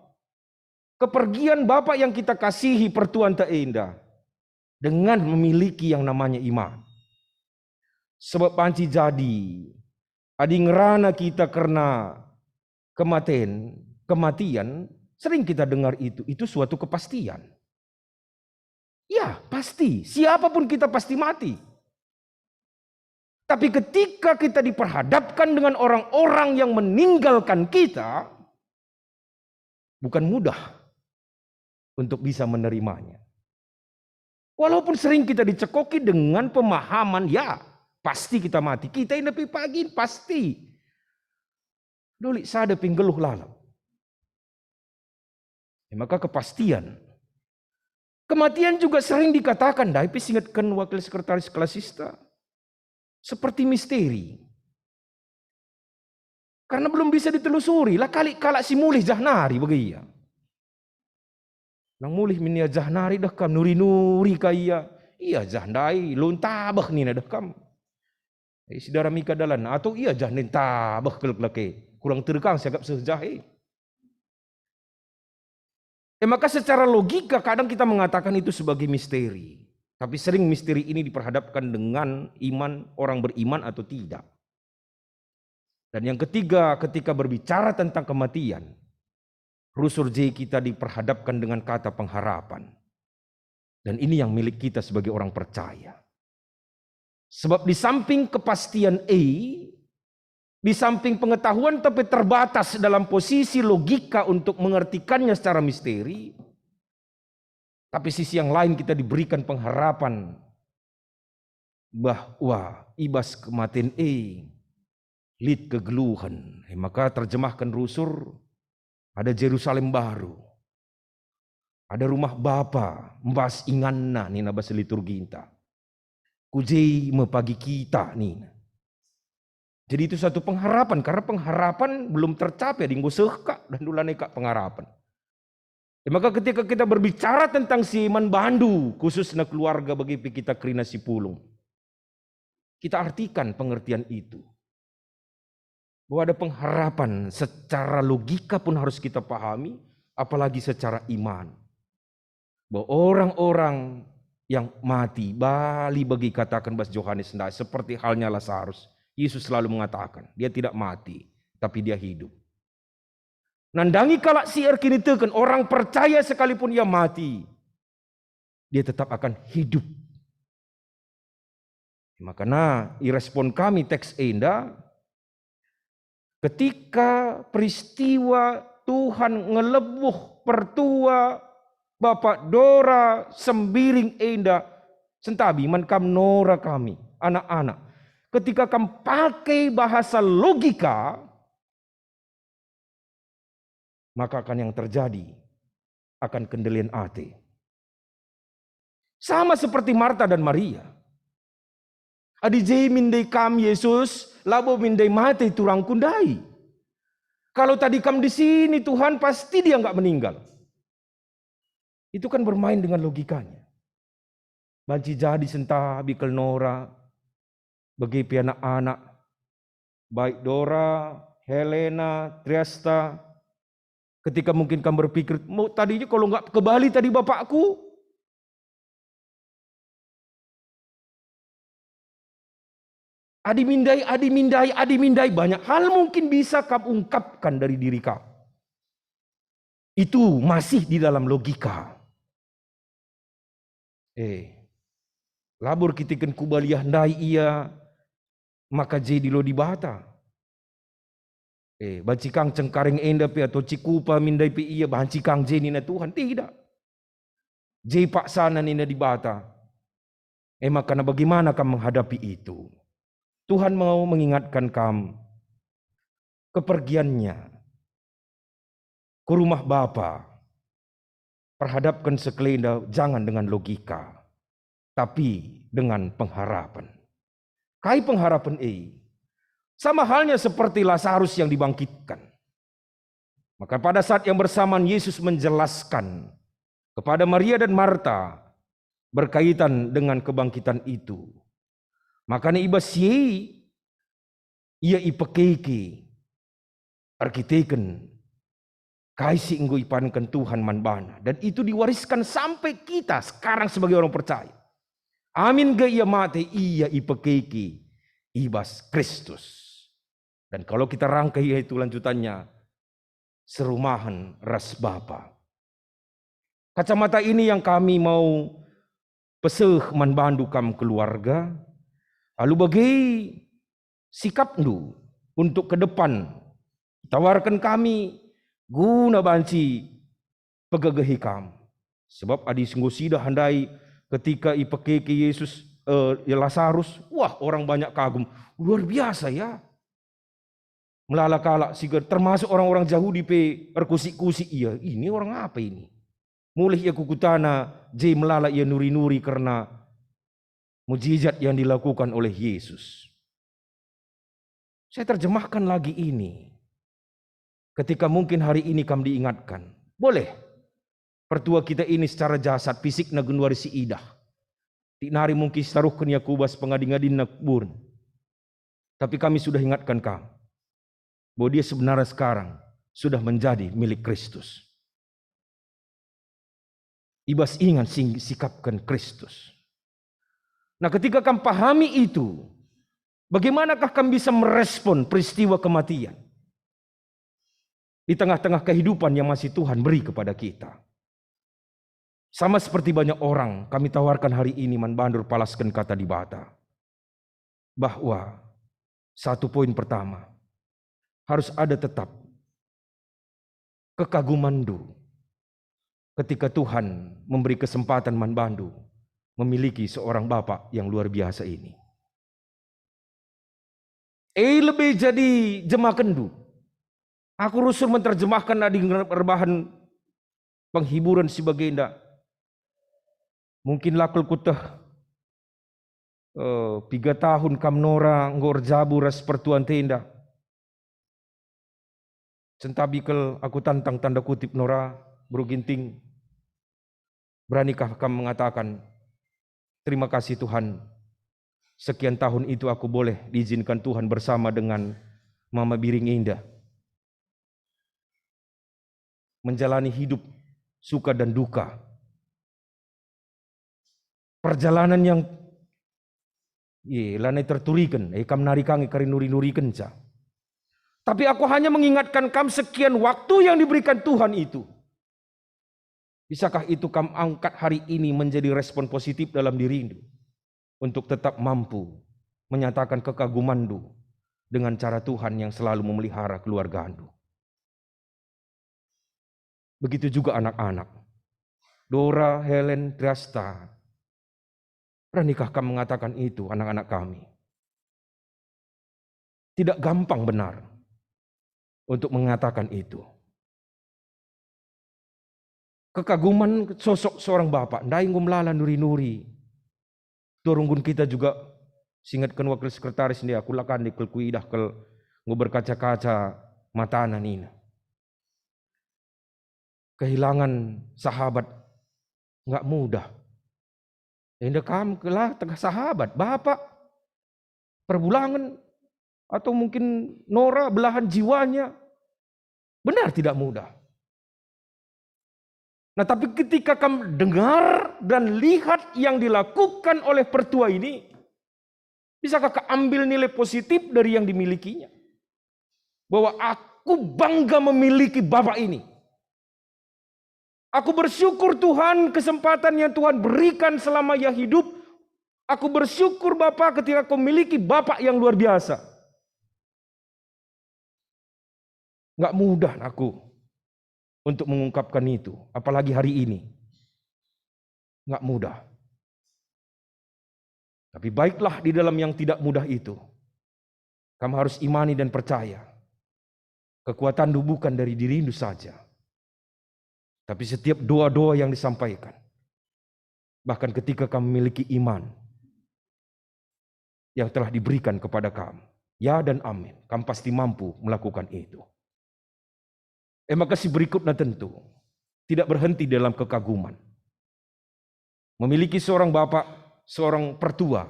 kepergian Bapa yang kita kasihi pertuanta enda dengan memiliki yang namanya iman. Sebab banci jadi, adi ngerana kita kerna kematen, kematian, sering kita dengar itu, itu suatu kepastian. Ya, pasti. Siapapun kita pasti mati. Tapi ketika kita diperhadapkan dengan orang-orang yang meninggalkan kita, bukan mudah untuk bisa menerimanya. Walaupun sering kita dicekoki dengan pemahaman, ya, pasti kita mati. Kita enda pe pagi pasti. Doli sada pe nggeluh lalap. E maka kepastian. Kematian juga sering dikatakan, ndai pe singetken wakil sekretaris klasista, seperti misteri. Karena belum bisa ditelusuri, la kali kalak si mulih jah nari bage ia. Lang mulih min ia jah nari deh kam, nuri-nuri ka ia. Ia jah ndai, lun tabeh nina deh kam. Eh, si dara mika dalan, atau ia jah nin tabeh kelek lake. Kurang terkang siagap seh jah, eh. E maka secara logika kadang kita mengatakan itu sebagai misteri. Tapi sering misteri ini diperhadapkan dengan iman orang beriman atau tidak. Dan yang ketiga, ketika berbicara tentang kematian, rusur je kita diperhadapkan dengan kata pengharapan. Dan ini yang milik kita sebagai orang percaya. Sebab di samping kepastian e, di samping pengetahuan tapi terbatas dalam posisi logika untuk mengertikannya secara misteri, tapi sisi yang lain kita diberikan pengharapan bahwa i bas kematen e lit kegeluhen. E maka terjemahken rusur, ada Jerusalem Baru, ada rumah Bapa, mbas inganna nina bas liturginta. Ku je me pagi kita nina. Jadi itu satu pengharapan, karena pengharapan belum tercapai, adi enggo seh kak dan dulane kak pengharapan. E maka ketika kita berbicara tentang si man bandu, khususna keluarga bagi pe kita kerina si pulung, kita artikan pengertian itu. Bahwa ada pengharapan secara logika pun harus kita pahami, apalagi secara iman. Bahwa orang-orang yang mati bali bagi kataken bas Johanes ndai, seperti halnya Lasarus. Yesus selalu mengatakan, dia tidak mati, tapi dia hidup. Nandangi kalak si erkiniteken, orang percaya sekalipun ia mati, dia tetap akan hidup. Makana irespon kami teks enda, ketika peristiwa Tuhan ngelebuh pertua Bapak Dora Sembiring enda, sentabi man kam nora kami, anak-anak. Ketika kam pakai bahasa logika, maka akan yang terjadi akan kendelian ate. Sama seperti Marta dan Maria. Adi je min ndai kam, Yesus, labo min ndai mate turangku ndai. Kalau tadi kam di sini, Tuhan, pasti dia nggak meninggal. Itu kan bermain dengan logikanya. Banci jadi sentabi kal nora, bage pe anak-anak, baik Dora, Helena, Triasta, ketika mungkin kam berpikir, "Mau tadinya kalau nggak ke Bali tadi bapakku?" Adi min ndai, adi min ndai, adi min ndai, banyak hal mungkin bisa kam ungkapkan dari diri kam. Itu masih di dalam logika. Eh, labo erkiteken ku baliah ndai ia maka je dilo Dibata. Eh, banci kang Cengkareng enda pe atau Cikupa min ndai pe ia, banci kang je nina Tuhan. Tidak. Je paksana nina Dibata. E maka bagaimana kam menghadapi itu? Tuhan mau mengingatkan kam kepergiannya ke rumah Bapa. Perhadapkan sekelenda jangan dengan logika, tapi dengan pengharapan. Kai pengharapan e? Sama halnya seperti Lasarus yang dibangkitkan. Maka pada saat yang bersamaan Yesus menjelaskan kepada Maria dan Marta berkaitan dengan kebangkitan itu. Makanya i bas si e ia ipekeke erkiteken kai si enggo ipadanken Tuhan man bana. Dan itu diwariskan sampai kita sekarang sebagai orang percaya. Amin ge ia mate, ia ipekeke i bas Kristus. Dan kalau kita rangkai itu lanjutannya, serumahen ras Bapa. Kacamata ini yang kami mau peseh man bandu kam keluarga, Alu bage sikapndu untuk ke depan, tawarken kami guna banci pegegehi kam. Sebab adi enggo sidah ndai ketika ipekeke Yesus, eh, Lasarus, wah, orang banyak kagum. Luar biasa, ya. Melala kalak si ger-, termasuk orang-orang Jahudi pe erkusik-kusik ia. Ini orang apa ini? Mulih ia ku kutana, je melala ia nuri-nuri kerna mujizat yang dilakukan oleh Yesus. Saya terjemahkan lagi ini. Ketika mungkin hari ini kam diingatkan, boleh pertua kita ini secara jasad, fisikna genduari siidah. Tinari mungkin sitaruhken ia ku bas pengadi-ngadinna kuburen. Tapi kami sudah ingatkan kam bahwa dia sebenarnya sekarang sudah menjadi milik Kristus. I bas ingan sing sikapken Kristus. Nah, ketika kam pahami itu, bagaimanakah kam bisa merespon peristiwa kematian di tengah-tengah kehidupan yang masih Tuhan beri kepada kita? Sama seperti banyak orang, kami tawarkan hari ini man bandu erpalasken Kata Dibata, bahwa satu poin pertama, harus ada tetap kekagumanndu ketika Tuhan memberi kesempatan man bandu memiliki seorang bapak yang luar biasa ini. E lebe jadi jemakenndu. Aku rusur menterjemahkan adi nge-, erbahan penghiburan si bagenda. Mungkin la kal kueteh, eh, piga tahun kam Nora enggo erjabu ras pertuanta enda. Sentabi kal aku tantang tanda kutip Nora, Bro Ginting. Beranikah kam mengatakan, "Terima kasih Tuhan, sekian tahun itu aku boleh diizinkan Tuhan bersama dengan Mama Biring enda menjalani hidup suka dan duka." Perjalanan yang, ye, lanai terturiken, eh, kam nari ka nge kari nuri-nurikenca. Tapi aku hanya mengingatkan kam sekian waktu yang diberikan Tuhan itu. Bisakah itu kam angkat hari ini menjadi respon positif dalam dirindu untuk tetap mampu menyatakan kekagumanndu dengan cara Tuhan yang selalu memelihara keluargandu? Begitu juga anak-anak. Dora, Helen, Triasta. Beranikah kam mengatakan itu, anak-anak kami? Tidak gampang benar untuk mengatakan itu. Kekaguman sosok seorang bapak, ndai enggo melala nuri-nuri. Ketua runggun kita juga, singetken wakil sekretaris ndai, aku la kan ndai kal kuidah kal enggo berkaca-kaca matana nina. Kehilangan sahabat nggak mudah. Enda kam kal tengah sahabat, bapak, perbulangen, atau mungkin Nora belahan jiwanya. Benar tidak mudah. Nah, tapi ketika kam dengar dan lihat yang dilakukan oleh pertua ini, bisakah kam ambil nilai positif dari yang dimilikinya? Bahwa aku bangga memiliki bapak ini. Aku bersyukur, Tuhan, kesempatan yang Tuhan berikan selama ia hidup. Aku bersyukur, Bapa, ketika aku memiliki Bapak yang luar biasa. Nggak mudah aku untuk mengungkapkan itu, apalagi hari ini. Nggak mudah. Tapi baiklah, di dalam yang tidak mudah itu, kam harus imani dan percaya. Kekuatanndu bukan dari dirindu saja, tapi setiap doa-doa yang disampaikan. Bahkan ketika kam memiliki iman yang telah diberikan kepada kam, ya dan amin, kam pasti mampu melakukan itu. E maka si berikutna tentu tidak berhenti dalam kekaguman. Memiliki seorang bapak, seorang pertua,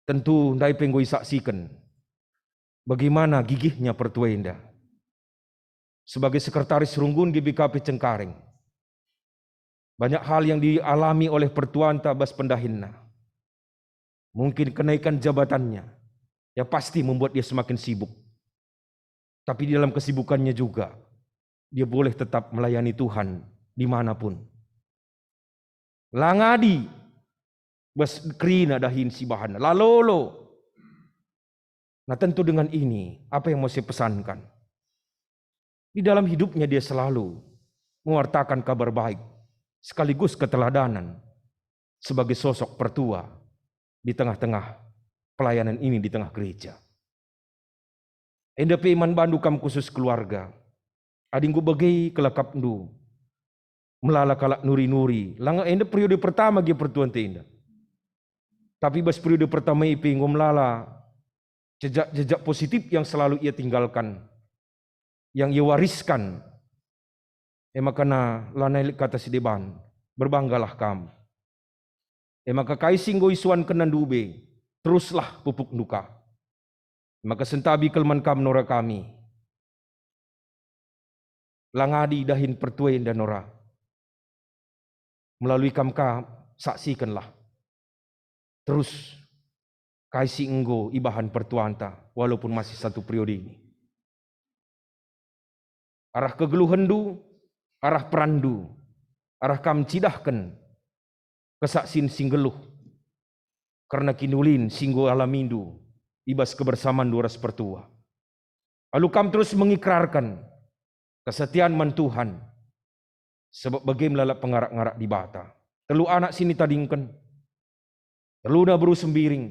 tentu ndai pe enggo isaksiken bagaimana gigihnya pertua enda. Sebagai sekretaris runggun G B K P Cengkareng, banyak hal yang dialami oleh pertuanta bas pendahinna. Mungkin kenaikan jabatannya, ya, pasti membuat dia semakin sibuk. Tapi di dalam kesibukannya juga, dia boleh tetap melayani Tuhan dimanapun. La ngadi bas kerina dahin si bahanna. La lolo. Nah, tentu dengan ini, apa yang mau saya pesankan? Di dalam hidupnya dia selalu mewartakan kabar baik sekaligus keteladanan sebagai sosok pertua di tengah-tengah pelayanan ini di tengah gereja. Enda pe man bandu kam khusus keluarga. Adi enggo bage kelakapndu, melala kalak nuri-nuri, langa enda periode pertama gia pertuanta enda. Tapi bas periode pertama i pe enggo melala jejak-jejak positif yang selalu ia tinggalkan, yang ia wariskan. E maka na lanai lit kata si deban, berbanggalah kam. E maka kai si enggo isuankenna ndube, teruslah pupukndu ka. E maka sentabi kal man kam nora kami. La ngadi dahin pertua enda nora. Melalui kam ka saksikenlah terus kai si enggo ibahan pertuanta walaupun masih satu periode ini. Arah kegeluhenndu, arah peranndu, arah kam cidahken kesaksin si nggeluh kerna kinulin si enggo alamindu i bas kebersamanndu ras pertua. Alu kam terus mengikrarken kesetian man Tuhan, sebab bage melala pengarak-ngarak Dibata. Telu anak si nitadingken, teluna beru Sembiring,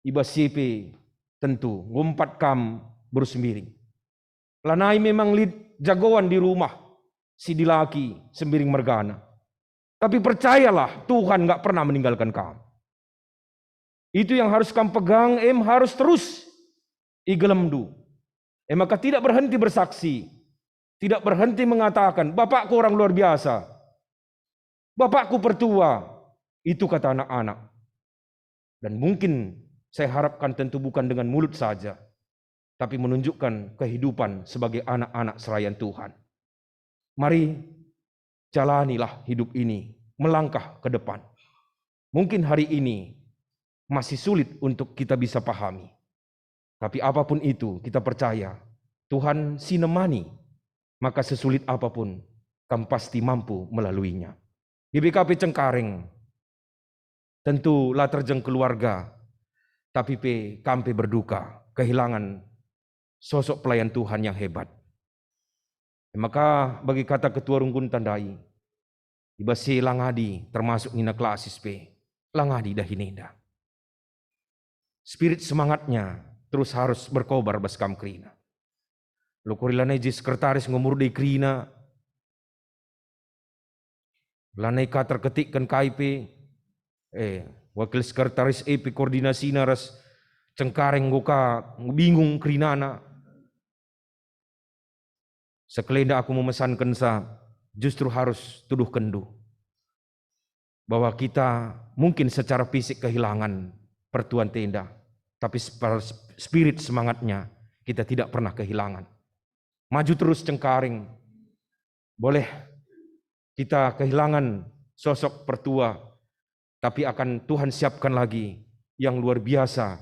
i bas si pe tentu enggo empat kam beru Sembiring. Lanai memang lit jagoan di rumah si dilaki Sembiring mergana. Tapi percayalah, Tuhan nggak pernah meninggalkan kam. Itu yang harus kam pegang, em harus terus i gelemndu. E maka tidak berhenti bersaksi, tidak berhenti mengatakan, "Bapakku orang luar biasa, bapakku pertua," itu kata anak-anak. Dan mungkin saya harapkan tentu bukan dengan mulut saja, tapi menunjukkan kehidupan sebagai anak-anak serayan Tuhan. Mari, jalanilah hidup ini, melangkah ke depan. Mungkin hari ini masih sulit untuk kita bisa pahami. Tapi apapun itu, kita percaya Tuhan si nemani, maka sesulit apapun, kam pasti mampu melaluinya. G B K P Cengkareng tentu la terjeng keluarga, tapi pe kam pe berduka kehilangan sosok pelayan Tuhan yang hebat. Maka bagi kata ketua runggun tandai, i bas si la ngadi termasuk nina klasis pe, la ngadi dahin enda. Spirit semangatnya terus harus berkobar bas kam kerina. Lokori lanai je sekretaris nggo murdei kerina, lanai ka terketikken kai pe, eh, wakil sekretaris e pe koordinasina ras Cengkareng enggo ka bingung kerinana. Sekelenda aku memesankensa justru harus tuduhkenndu bahwa kita mungkin secara fisik kehilangan pertuan tenda, tapi sp-, spirit semangatnya kita tidak pernah kehilangan. Maju terus Cengkareng. Boleh kita kehilangan sosok pertua, tapi akan Tuhan siapkan lagi yang luar biasa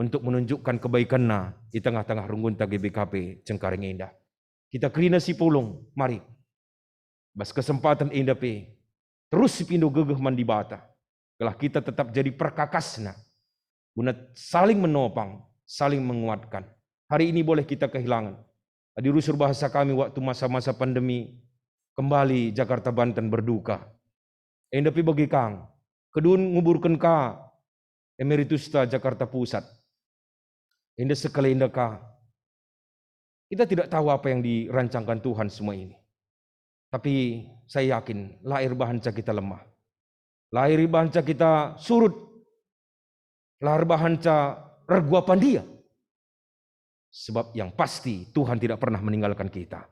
untuk menunjukkan kebaikanna di tengah-tengah runggunta G B K P Cengkareng enda. Kita kerina si pulung, mari. Bas kesempatan enda pe, terus sipindo gegeh man Dibata, gelah kita tetap jadi perkakasna, guna saling menopang, saling menguatkan. Hari ini boleh kita kehilangan. Adi rusur bahasa kami waktu masa-masa pandemi, kembali Jakarta Banten berduka. Enda pe bage kang, kedun nguburken ka emeritusta Jakarta Pusat. Enda sekalenda ka. Kita tidak tahu apa yang dirancangkan Tuhan semua ini. Tapi saya yakin, la erbahanca kita lemah. La erbahanca kita surut. La erbahanca regu apan dia. Sebab yang pasti Tuhan tidak pernah meninggalkan kita.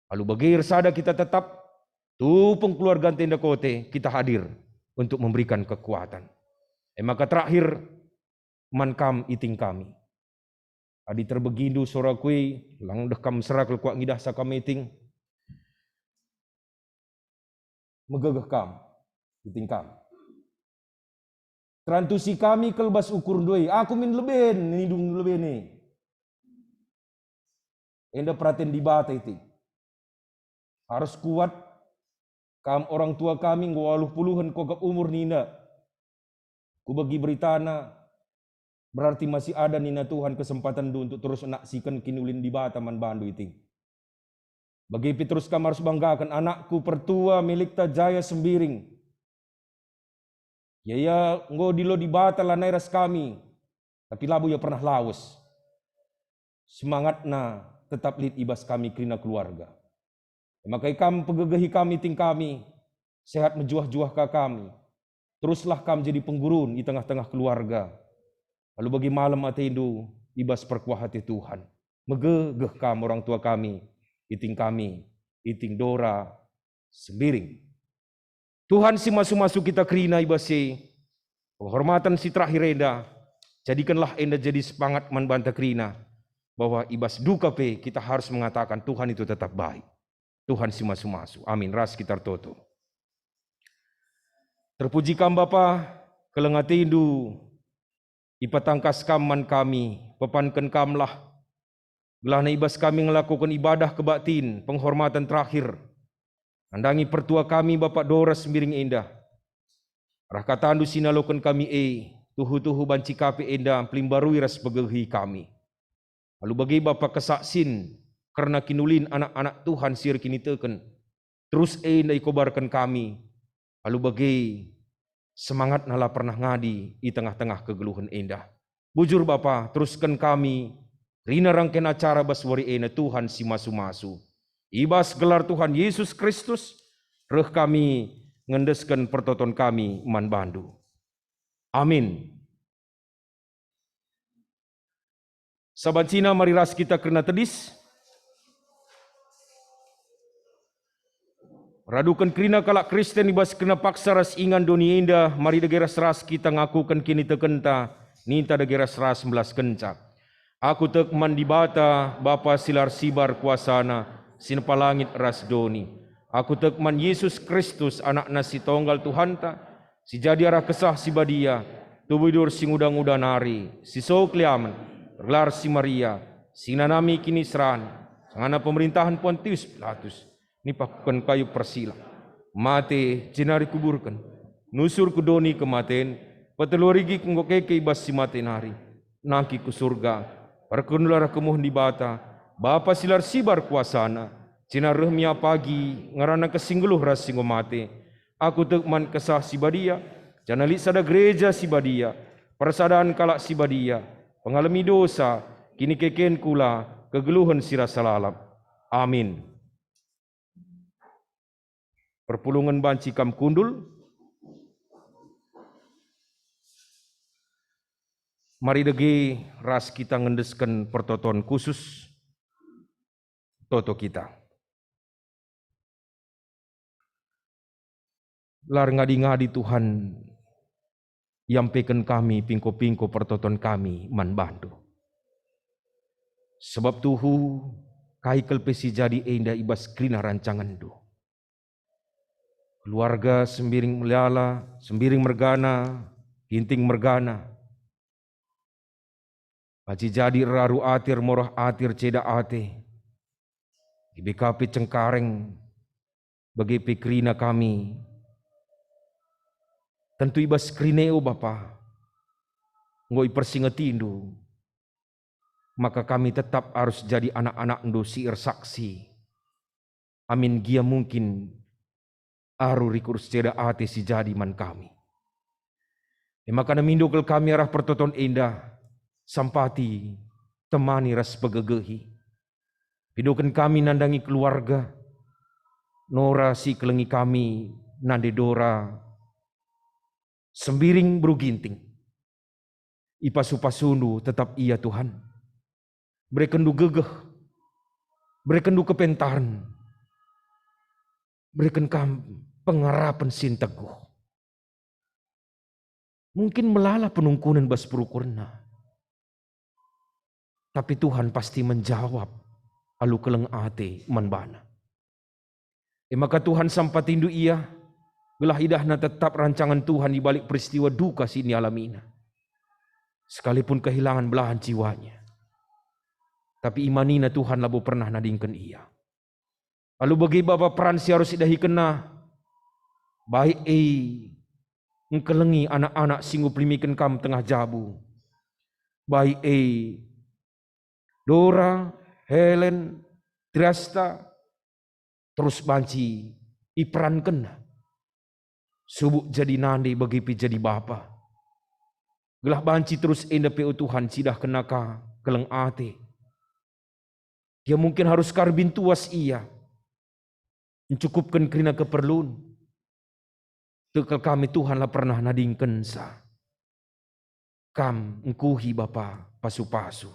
Alu bage ersada kita tetap, tupung keluarga Tenda Kote, kita hadir untuk memberikan kekuatan. E maka terakhir, man kam iting kami. Adi terbegindu sora kui, lang deh kam sera kal kuak ngidahsa kam iting. Megegeh kam, iting kam. Terantusi kami kal bas ukur ndoi, aku min leben, nidung leben e. Enda peraten Dibata iting. Harus kuat, kam orang tua kami enggo waluh puluhen kogap umur ninda. Kubegi beritana, berarti masih ada nina Tuhan kesempatenndu untuk terus naksiken kiniulin Dibata man bandu iting. Bage pe terus kam arus banggaken anakku pertua Melikta Jaya Sembiring. Ia, ia enggo dilo Dibata lanai ras kami, tapi labo ia pernah lawes. Semangatna tetap lit i bas kami kerina keluarga. E maka ikam pegegehi kami ting kami, sehat mejuah-juah ka kami. Teruslah kam jadi penggurun i tengah-tengah keluarga. Alu bagi malem atendu i bas perkuah ate Tuhan. Megegeh kam orang tua kami, iting kami, iting Dora Sembiring. Tuhan si masu-masu kita kerina i bas si penghormatan si terakhir enda, jadikenlah enda jadi semangat man banta kerina, bahwa i bas duka pe kita harus mengatakan Tuhan itu tetap baik. Tuhan si masu-masu. Amin. Ras kita ertoto. Terpuji kam Bapa, keleng atendu ipatangkas kam man kami, pepanken kamlah, gelahna i bas kami ngelakoken ibadah kebaktin penghormatan terakhir, nandangi pertua kami Bapa Dora Sembiring enda. Arah katandu si naloken kami e, tuhu-tuhu banci ka pe enda mpelimbarui ras pegegehi kami. Alu bage Bapa kesaksin kerna kinulin anak-anak Tuhan si erkiniteken, terus enda ikobarken kami. Alu bage semangatna la pernah ngadi i tengah-tengah kegeluhen enda. Bujur Bapa, terusken kami kerina rangken acara bas wari ena Tuhan si masu-masu. I bas gelar Tuhan Yesus Kristus, reh kami ngendesken pertoton kami man bandu. Amin. Sabancina mari ras kita kerina tedis. Raduken kerina kalak Kristen i bas kerina paksa ras ingan doni enda, mari dage ras-ras kita ngakuken kinitekenta, ninta dage ras-ras mbelaskenca. Aku tek man Dibata, Bapa si la ersibar kuasana, si nepa langit ras doni. Aku tek man Yesus Kristus, Anakna si Tonggal Tuhanta, si jadi arah Kesah Si Badia, tubuh idur si nguda-nguda nari, si so keliamen, ergelar si Maria, si nanami kiniseran, sangana pemerintahen Pontius Pilatus, nipakuken kayu persilang, mate, jenari kuburken, nusur ku doni kematen, peteluh wari enggo keke i bas si mate nari, nangkih ku Surga, perkendulah arah kemuhen Dibata, Bapa si la ersibar kuasana, jenari reh me ia pagi ngerana si nggeluh ras si enggo mate. Aku tek man Kesah Si Badia, janah lit sada gereja si badia, persadan kalak si badia, pengalemi dosa, kinikeken kula, kegeluhen si rasa lalap. Amin. Perpulungen banci kam kundul. Mari dage ras kita ngendesken pertoton khusus. Toto kita. La erngadi-ngadi Tuhan, iampeken kami pingko-pingko pertoton kami man bandu. Sebab tuhu, kai kal pe si jadi enda i bas kerina rancangenndu. Keluarga Sembiring melala, Sembiring mergana, Ginting mergana. Banci jadi eraru ate, ermorah ate, erceda ate. Ibe ka pe Cengkareng, bage pe kerina kami. Tentu i bas kerina e, o Bapa, enggo ipersingetindu, maka kami tetap arus jadi anak-anakndu si ersaksi. Amin gia mungkin aru rikur erceda ate si jadi man kami. E maka namindo kal kami arah pertoton enda, sampati, temani ras pegegehi. Pidoken kami nandangi keluarga, Nora si kelengi kami, nande Dora, Sembiring beru Ginting. Ipasu-pasundu tetap ia, Tuhan. Berekenndu gegeh, berekenndu kepentaren, bereken kam pengarapen si nteguh. Mungkin melala penungkunen bas perukurenna, tapi Tuhan pasti menjawab alu keleng ate man bana. E maka Tuhan sampatindu ia, gelah idahna tetap rancangen Tuhan i balik peristiwa duka si nialamina. Sekalipun kehilangan belahan jiwanya, tapi imanina Tuhan labo pernah nadingken ia. Alu bage Bapa peran si arus idahikenna, baik e ngkelengi anak-anak si enggo pelimiken Kam tengah jabu. Baik e Dora, Helen, Triasta, terus banci iperankenna. Subuk jadi nande bage pe jadi bapa. Gelah banci terus enda pe, o Tuhan, cidahkenna ka keleng ate. Ia mungkin arus ka erbintuas ia, encukupken kerina keperlun. Tekel kami, Tuhan, la pernah nadingkenca. Kam engkuhi Bapa pasu-pasu.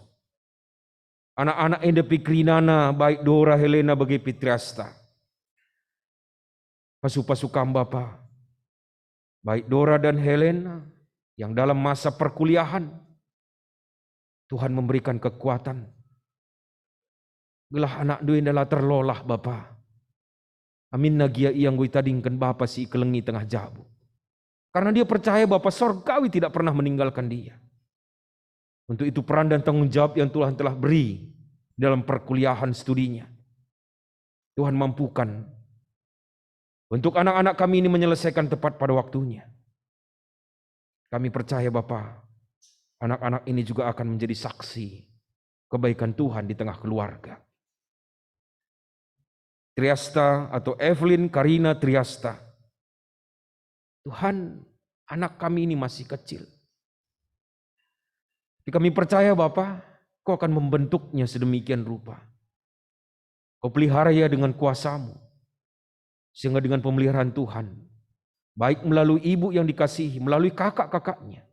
Anak-anak enda pe kerinana, baik Dora, Helena, bage pe Triasta. Pasu-pasu Kam, Bapa. Baik Dora dan Helena yang dalam masa perkuliahan, Tuhan memberikan kekuatan. Gelah anakndu enda la terlolah, Bapa. Aminna gia ia enggo itadingken Bapa si ikelengi tengah jabu. Karena dia percaya bahwa sorgawi tidak pernah meninggalkan dia. Untuk itu, peran dan tanggung jawab yang Tuhan telah beri dalam perkuliahan studinya, Tuhan mampukan untuk anak-anak kami ini menyelesaikan tepat pada waktunya. Kami percaya, Bapa, anak-anak ini juga akan menjadi saksi kebaikan Tuhan di tengah keluarga. Triasta atau Evelyn Karina Triasta. Tuhan, anak kami ini masih kecil. Tapi kami percaya, Bapa, Kau akan membentuknya sedemikian rupa. Kau pelihara ia dengan kuasa-Mu, sehingga dengan pemeliharaan Tuhan, baik melalui ibu yang dikasihi, melalui kakak-kakaknya,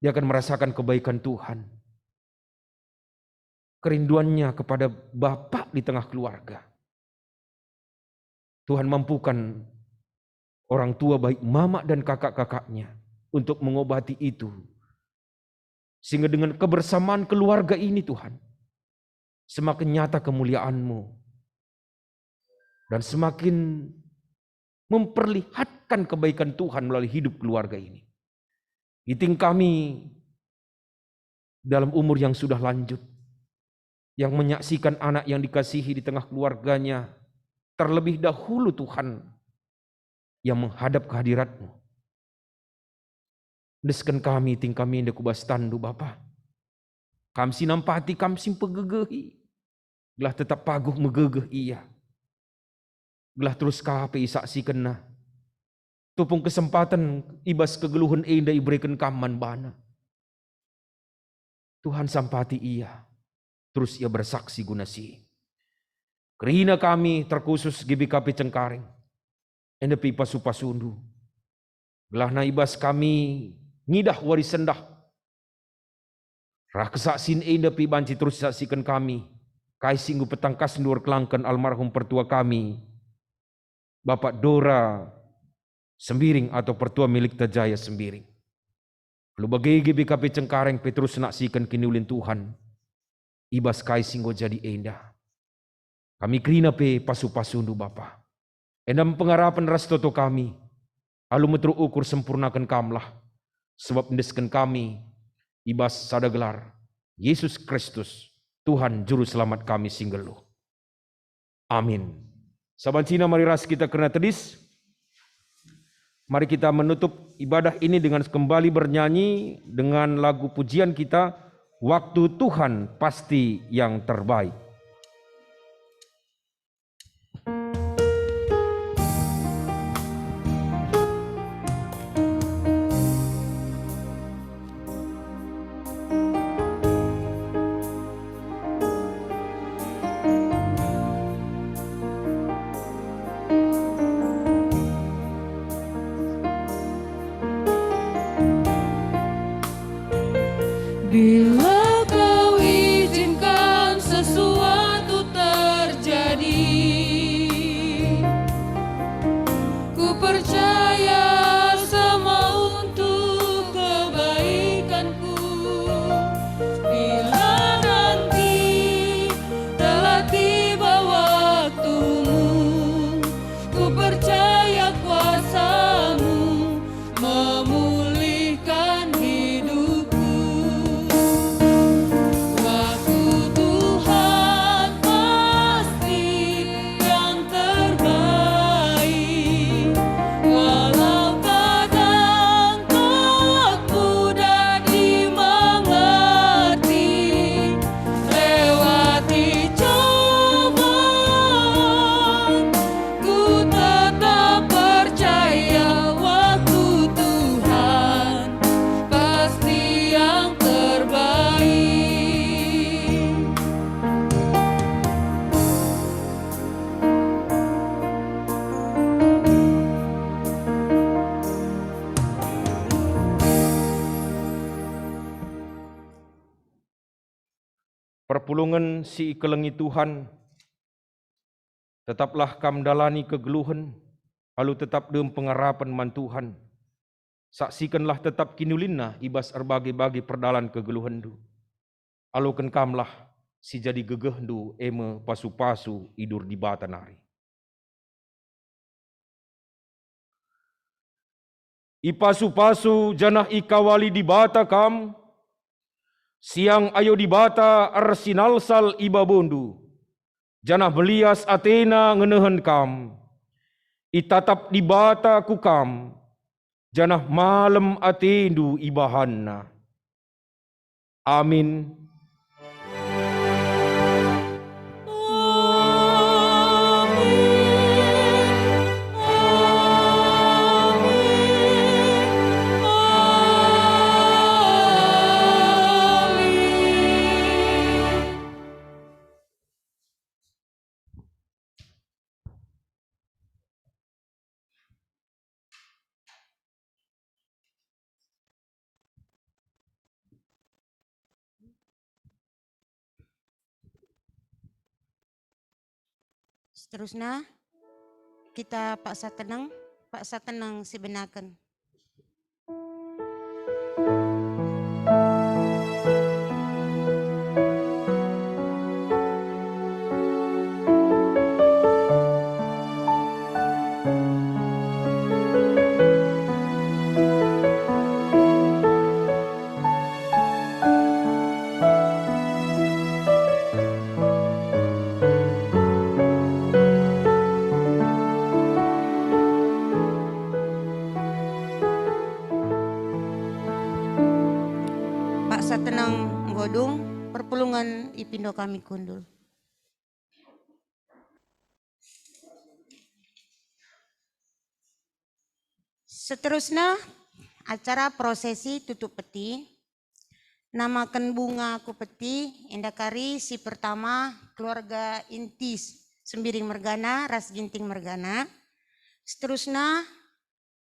dia akan merasakan kebaikan Tuhan, kerinduannya kepada Bapa di tengah keluarga. Tuhan, mampukan orang tua, baik mama dan kakak-kakaknya, untuk mengobati itu, sehingga dengan kebersamaan keluarga ini, Tuhan, semakin nyata kemuliaan-Mu dan semakin memperlihatkan kebaikan Tuhan melalui hidup keluarga ini. Iting kami dalam umur yang sudah lanjut, yang menyaksikan anak yang dikasihi di tengah keluarganya, terlebih dahulu, Tuhan, yang menghadap ke hadirat-Mu. Endesken kami, iting kami enda ku bas tanNdu, Bapa. Kam si nampati, Kam si mpegegehi, gelah tetap paguh megegeh ia, gelah terus ka pe isaksikenna. Tupung kesempaten i bas kegeluhen enda ibereken Kam man bana. Tuhan, sampati ia, terus ia bersaksi guna si. Kerina kami, terkhusus G B K P Cengkareng, enda pe ipasu-pasuNdu, gelahna i bas kami ngidah wari sendah. Rah kesaksin enda pe banci terus isaksiken kami kai si enggo petangkasNdu erkelangken almarhum pertua kami, Bapak Dora Sembiring atau Pertua Milikta Jaya Sembiring. Alu bage G B K P Cengkareng pe terus naksiken kiniulin Tuhan i bas kai si enggo jadi enda. Kami kerina pe pasu-pasuNdu, Bapa. Enda me pengarapen ras toto kami, alu meteruk ukur sempurnaken Kamlah, sebab endesken kami i bas sada gelar, Yesus Kristus, Tuhan Juru Selamat kami si nggeluh. Amin. Sabancina mari ras kita kerna tedis. Mari kita menutup ibadah ini dengan kembali bernyanyi dengan lagu pujian kita, "Waktu Tuhan Pasti Yang Terbaik." Bila Kau izinkan sesuatu Perpulungen si ikelengi Tuhan, tetaplah kam ndalani kegeluhen, alu tetap dem pengarapen man Tuhan. Saksikenlah tetap kiniulinNa i bas erbage-bage perdalan kegeluhenndu. Aloken kamlah si jadi gegehndu, e me pasu-pasu idur Dibata nari. Ipasu-pasu janah ikawali Dibata kam, siang ayo Dibata ersinalsal i babondu, janah melias ateNa ngenehen kam. Itatap Dibata ku kam, janah malem atendu ibahanNa. Amin. Seterusna, kita paksa teneng, paksa teneng sibenaken. Paksa teneng enggo dung, perpulungen ipindo kami kundul. Seterusna, acara prosesi tutup peti. Namaken bunga ku peti, enda kari si pertama keluarga inti Sembiring mergana ras Ginting mergana. Seterusna,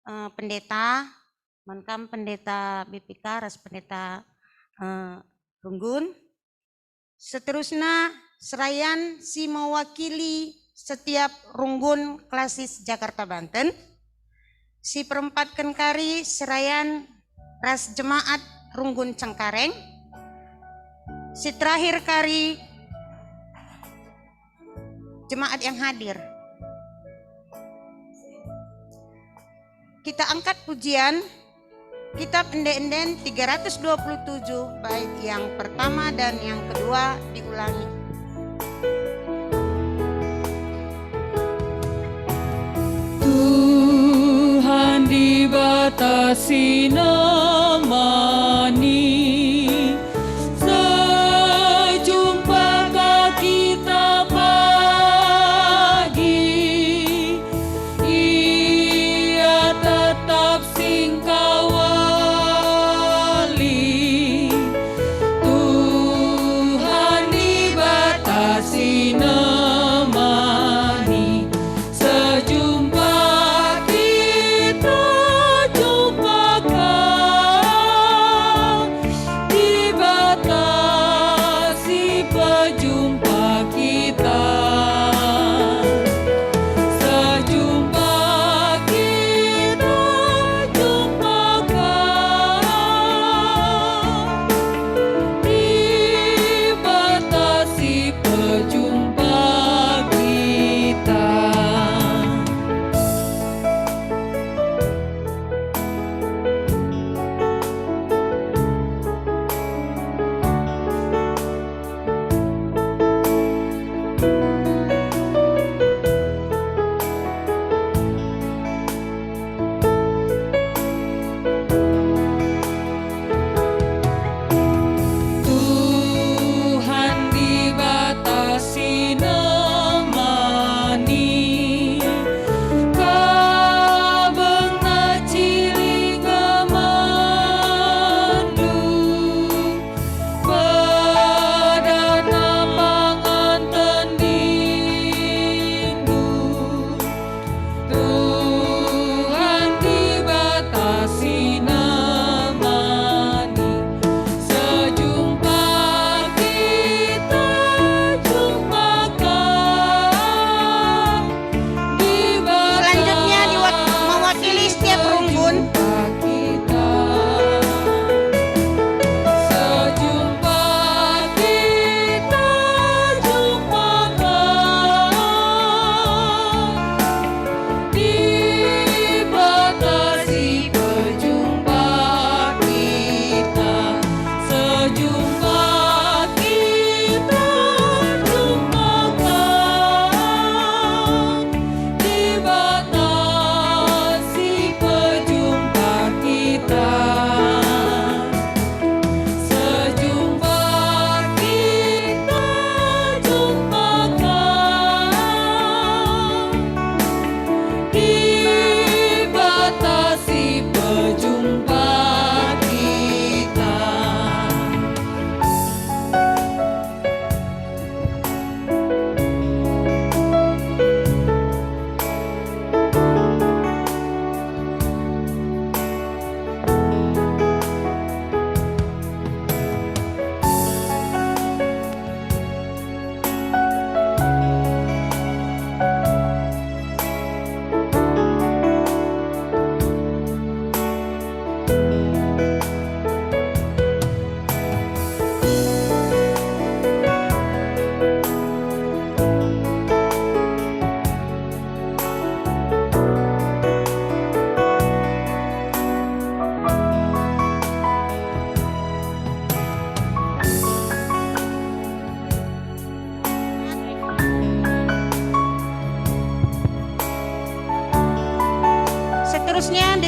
eh, pendeta, man kam pendeta B P K ras pendeta, eh, runggun. Seterusna, serayan si mewakili setiap runggun klasis Jakarta Banten. Si perempatken kari serayan ras jemaat runggun Cengkareng. Si terakhir kari jemaat yang hadir. Kita angkat pujian, Kitab Ende-enden tiga ratus dua puluh tujuh, bait yang pertama dan yang kedua diulangi. Tuhan Dibata si nemani, sejumpa ka kita pagi, Ia tetap singkawali. Tuhan Dibata si nemani, sejumpa kita jumpa ka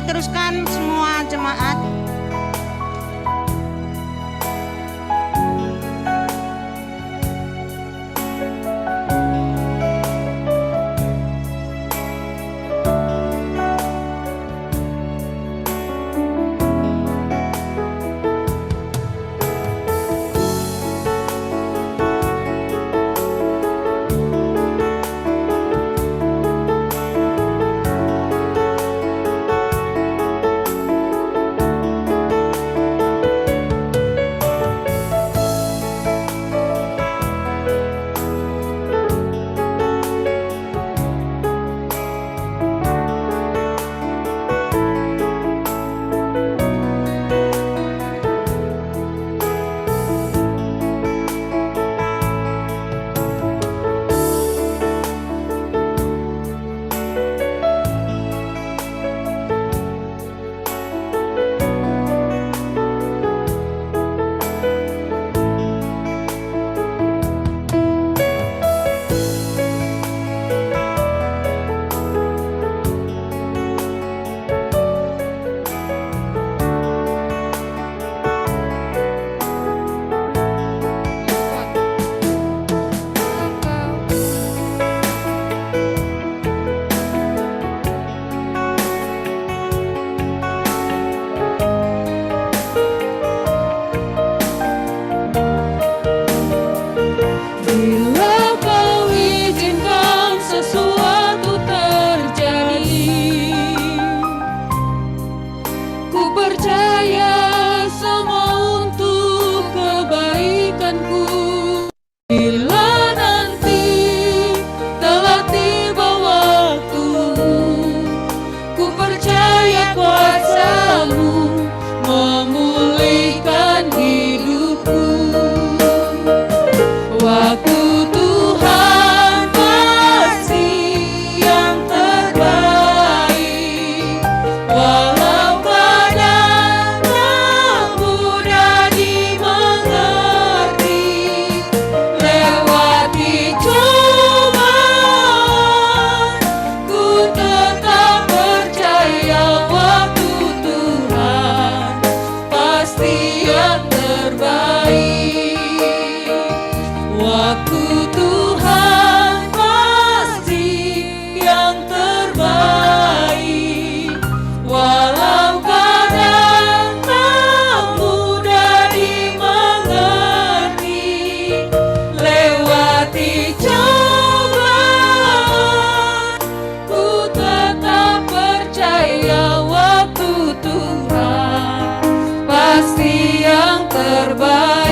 Teruskan semua jemaat. Bila Kau izinkan sesuatu terjadi, ku percaya semua untuk kebaikanku. Bila nanti telah tiba waktumu, ku percaya kuasamu memulihkan hidupku. Waktu Tuhan pasti yang terbaik, walau kadang tak mudah dimengerti. Lewati cobaan, ku tetap percaya waktu Tuhan pasti yang terbaik. Waktu Tuhan pasti yang terbaik. Walau kadang tak mudah dimengerti, lewati cobaan, ku tetap percaya waktu Tuhan pasti yang terbaik.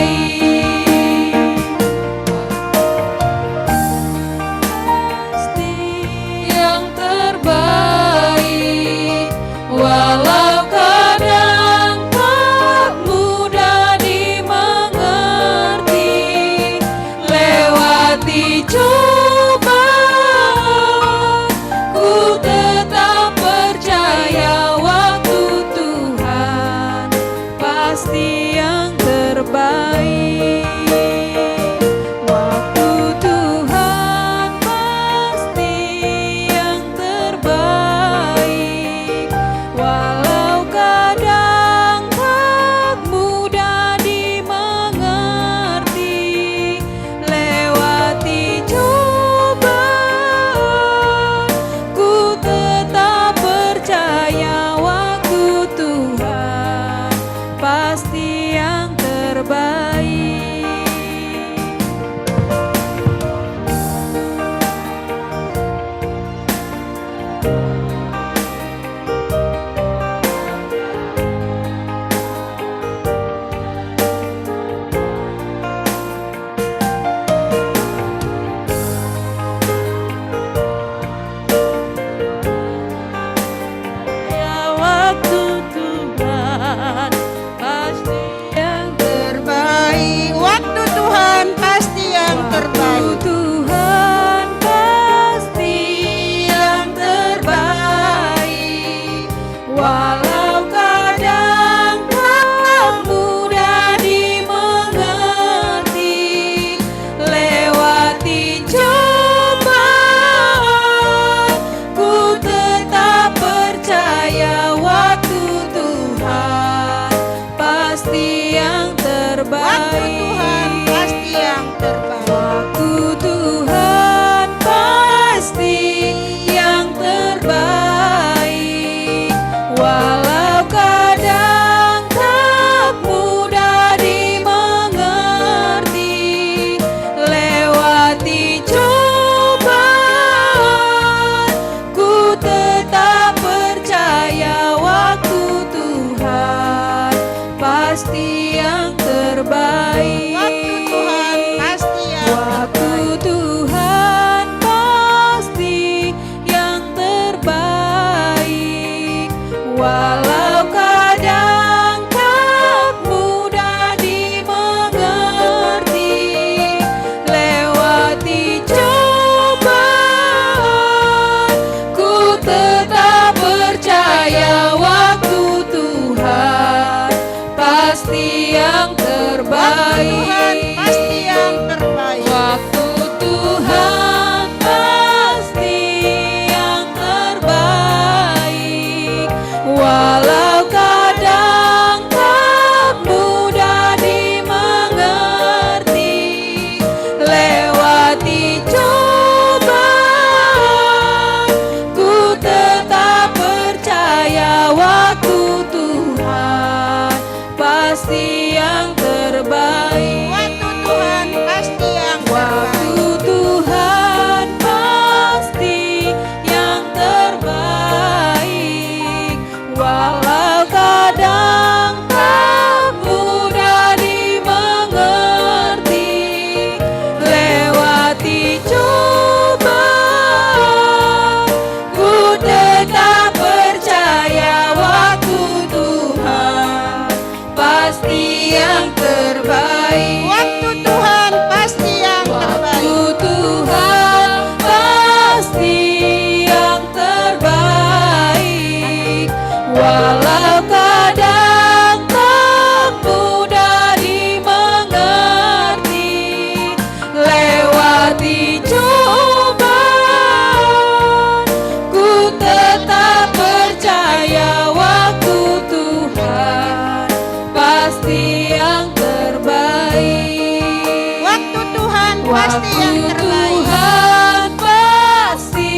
Pasti yang terbaik. Tuhan pasti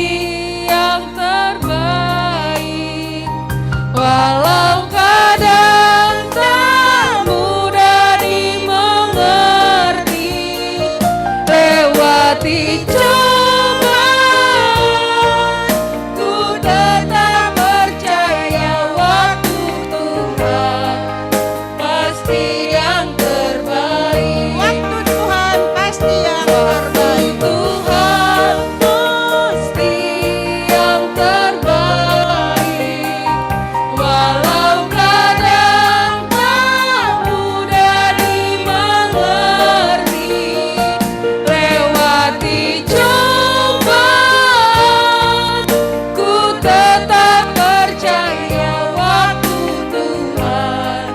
yang terbaik. Walau kadang tak mudah dimengerti, lewati cobaan, ku tetap percaya waktu Tuhan pasti yang terbaik. Waktu Tuhan pasti yang terbaik. Tuhan pasti yang terbaik. Walau kadang tak mudah dimengerti, lewati cobaan, ku tetap percaya waktu Tuhan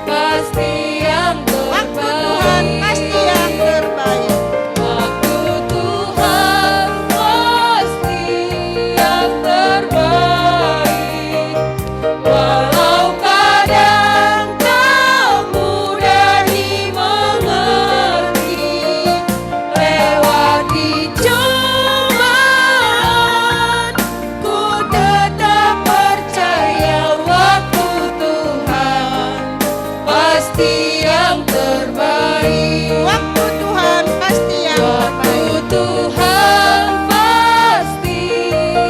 pasti yang terbaik. Waktu Tuhan pasti yang terbaik. Waktu Tuhan pasti yang terbaik. Walau kadang tak mudah dimengerti, lewati cobaan, ku tetap percaya waktu Tuhan pasti yang terbaik. Waktu Tuhan pasti yang terbaik. Waktu Tuhan pasti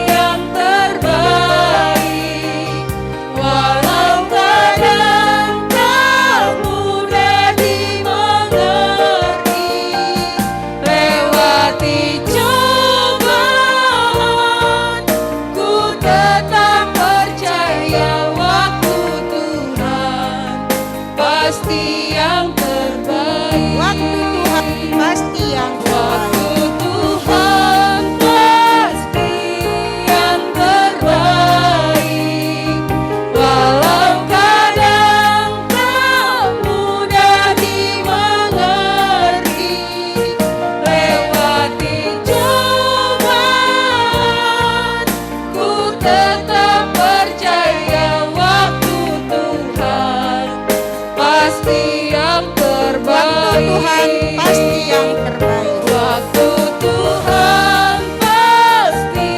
yang terbaik. Walau kadang tak mudah dimengerti, lewati cobaan, ku tetap percaya waktu Tuhan pasti yang terbaik. Waktu Tuhan pasti yang terbaik. Waktu Tuhan pasti yang terbaik. Walau kadang tak mudah dimengerti, lewati cobaan, ku tetap percaya waktu Tuhan pasti yang terbaik. Waktu Tuhan pasti yang terbaik. Waktu Tuhan pasti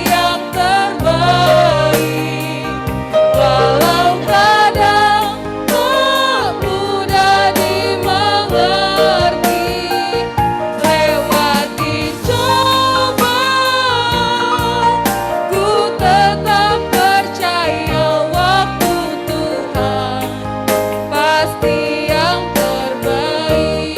yang terbaik. Walau kadang tak mudah dimengerti, lewati cobaan, ku tetap percaya waktu Tuhan pasti yang terbaik.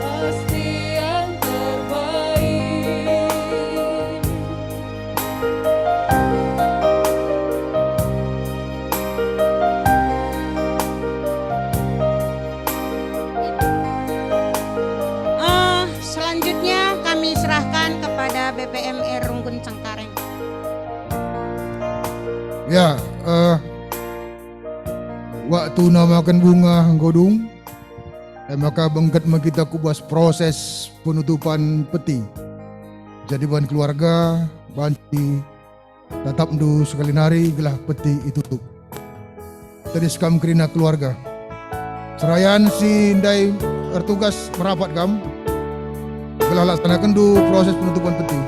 Pasti yang terbaik. Eh, selanjutnya kami serahkan kepada B P M R Runggun Cengkareng. Ya, eh, waktu namaken bunga enggo dung, e maka bengket me kita ku bas proses penutupan peti. Jadi ban keluarga, banci tatapndu sekali nari gelah peti itutup. Tedis kam kerina keluarga. Serayan si ndai ertugas merapat kam, gelah laksanakenndu proses penutupan peti.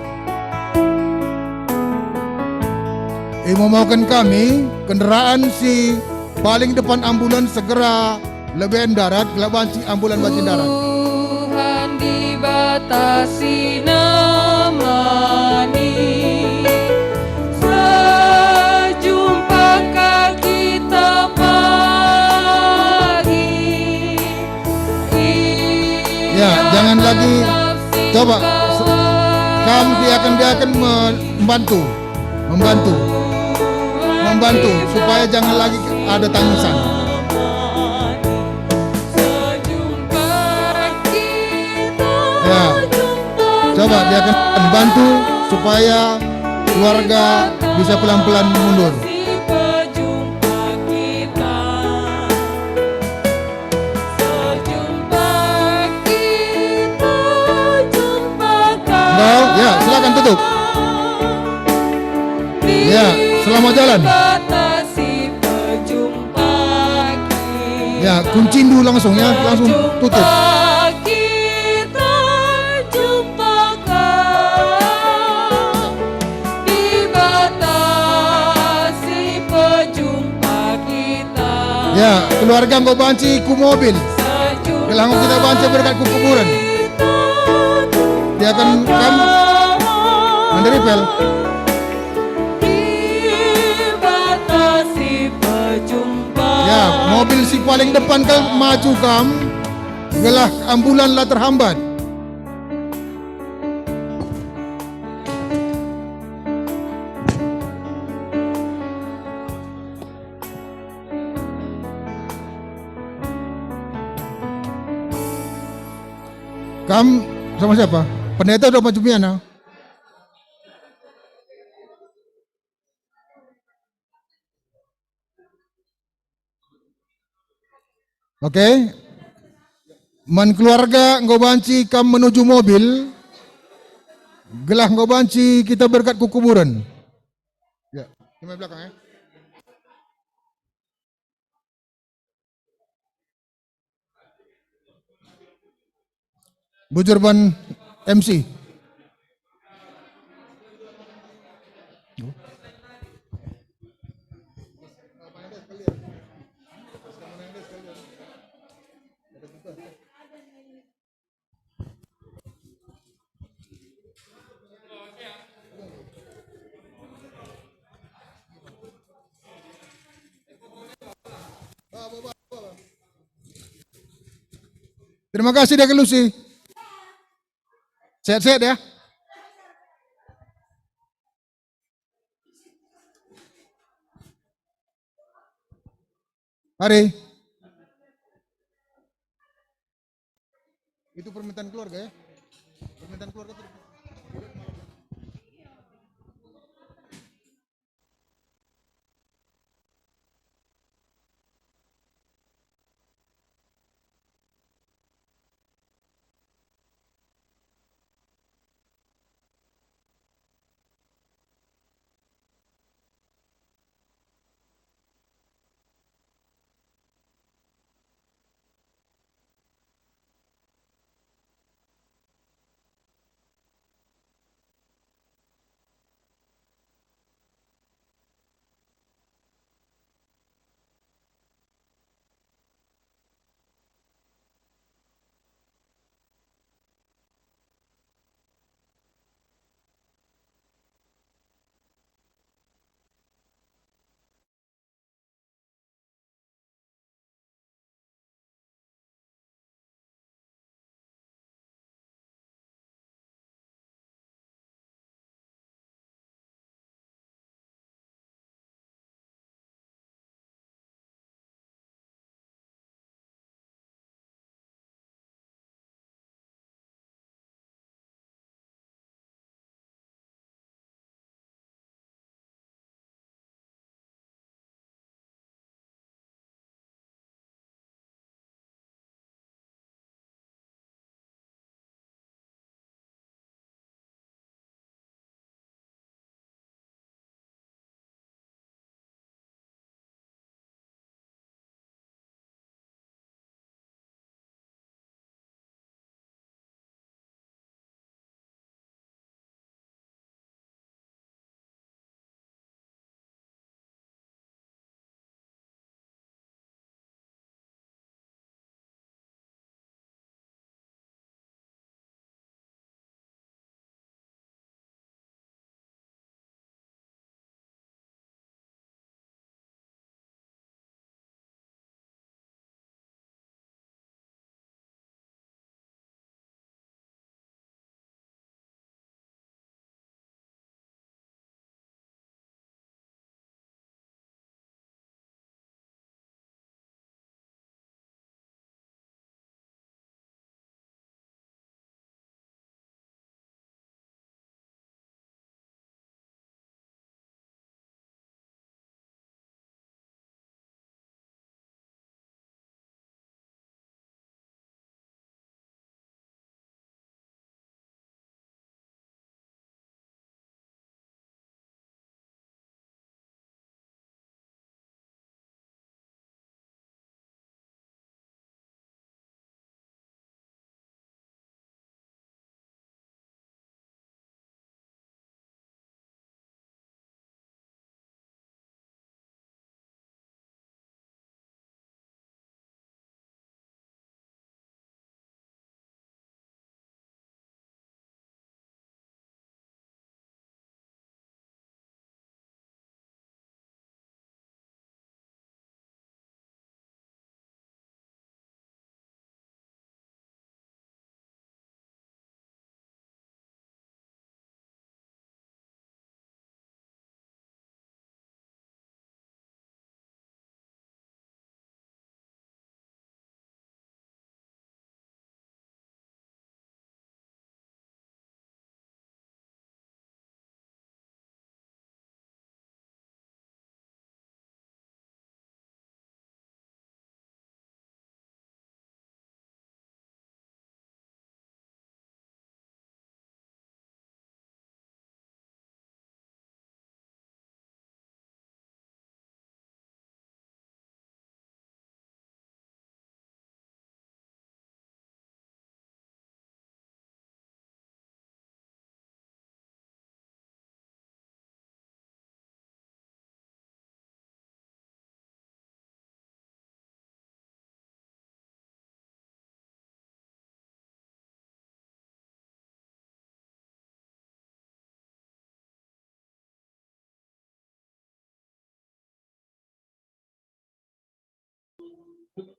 Imomoken kami kendaraan si paling depan ambulan segera leben darat, gelah banci ambulan banci darat. Tuhan dibatasi nemani, sejumpaka kita pagi. Ya, jangan lagi. Coba, se-, kam diaken-diaken me-, membantu. Membantu. Membantu supaya jangan lagi ada tangisan. Ya. Coba diaken bantu supaya keluarga bisa pelan-pelan mundur. Enggak, ya, silakan tutup. Ya, selamat jalan. Ya, kuncindu langsung ya, langsung tutup. Jumpa kita, jumpa kau, dibatasi pejumpa kita. Ya, keluarga enggo banci ku mobil. Gelah enggo kita banci berkat ku kuburen. Dia akan kam Andri Pel. Dibatasi pejumpa. Ya, mobil si paling depan kal maju kam, gelah ambulan la terhambat. Kam sama siapa? Pendeta atau macam piana? Oke. Man keluarga enggo banci kam menuju mobil, gelah enggo banci kita berkat ku kuburen. Ya, cuma belakang ya. Bujur ban M C. Terima kasih, Dek Lucy. Sehat-sehat ya. Mari. Itu permintaan keluarga ya. Permintaan keluarga tuh. Seperti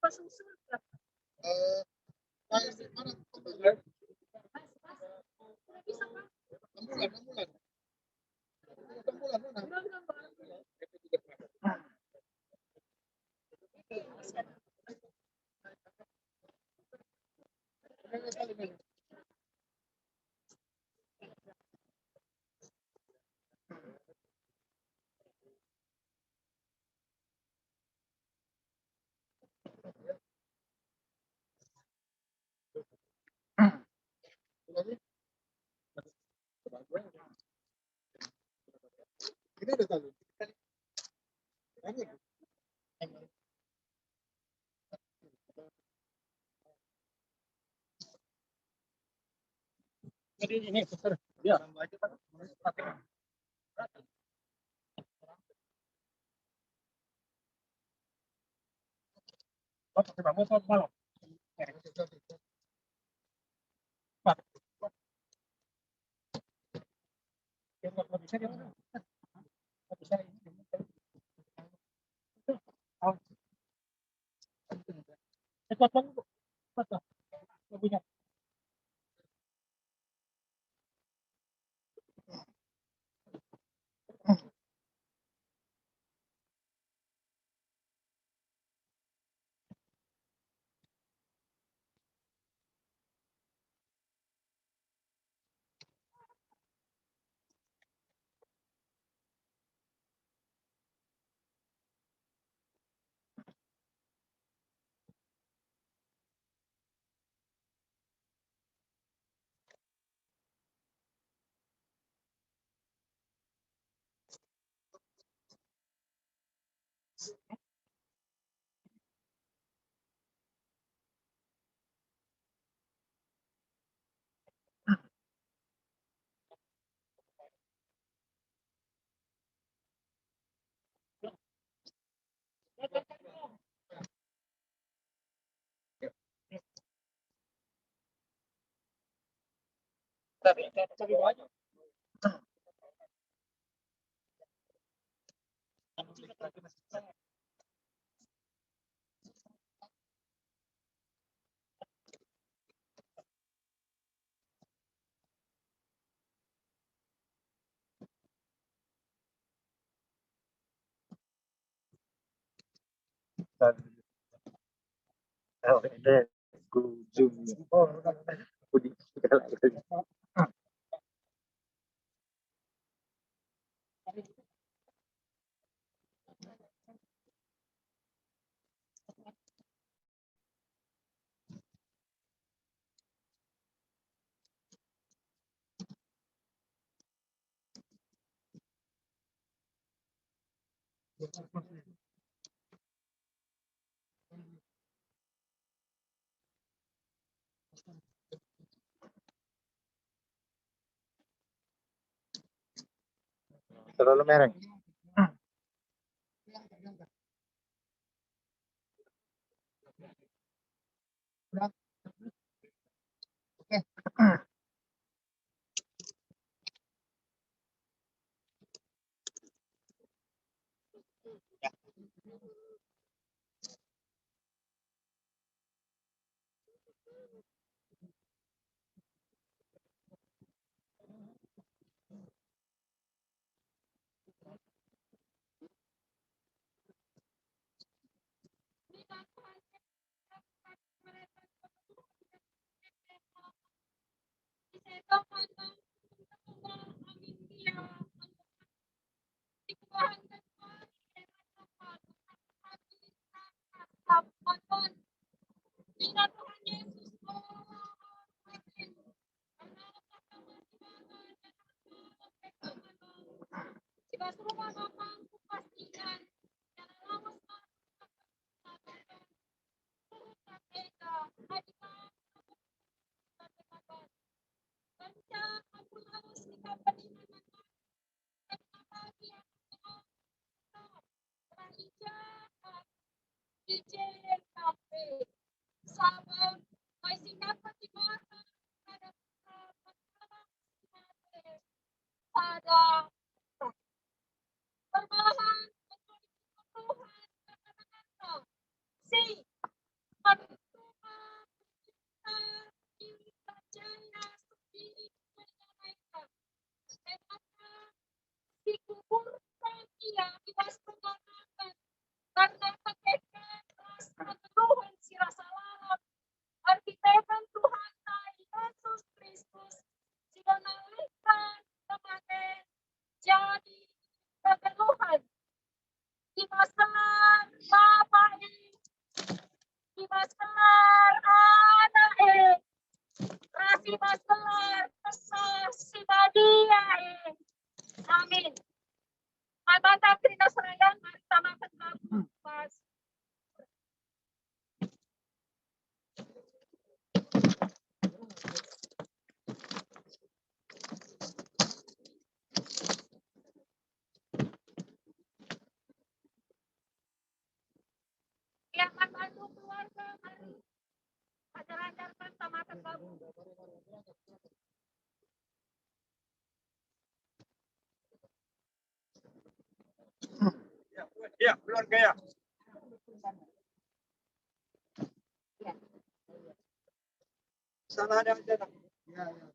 pasang surga. Eh, pas mana? Pas, pas. Nggak bisa, Pak. Enam bulan, enam bulan. Enam bulan, mana? Enggak, enggak, Pak. Jadi ini, Suster. Ya. Terlalu mereng. Oke. kuas pengalaman, karna kekeken ras kegeluhen si rasa lalap, erkiteken Tuhanta Jesus Kristus, si ngalihken kematen jadi kegeluhen. I bas gelar Bapa e, i bas gelar Anak e, ras i bas gelar Kesah Si Badia e. Amin. Mai banta kerina serayan, mari tamaken lagu pas. Selamat bantu keluarga, mari. Ajar-ajarkan tamaken lagu. Ya, ya, keluarga ya. Salah ada aja. Ya, ya.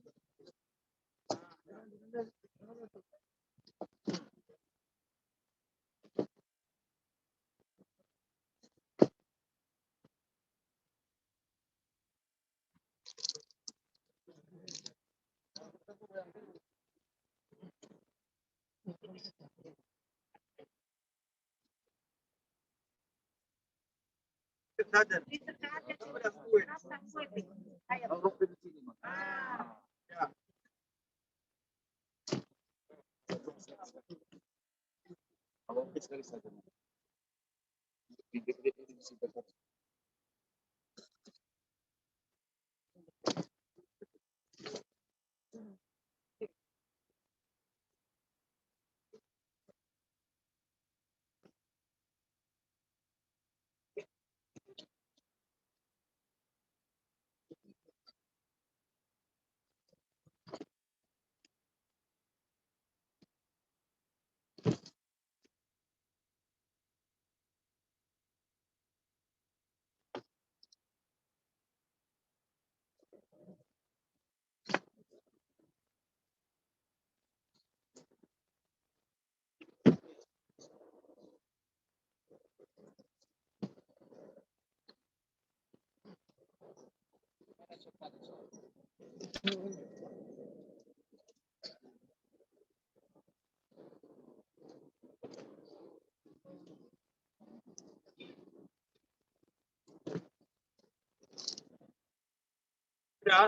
Udah?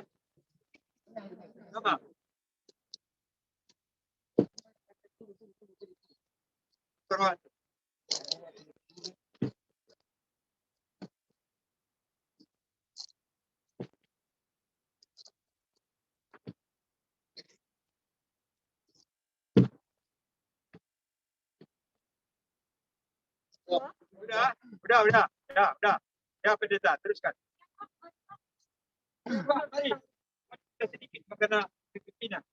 Sama. Terus. Udah, udah, udah, udah, udah. Ya, pendeta, teruskan. Coba, mari. Kita sedikit mengenal pimpinan.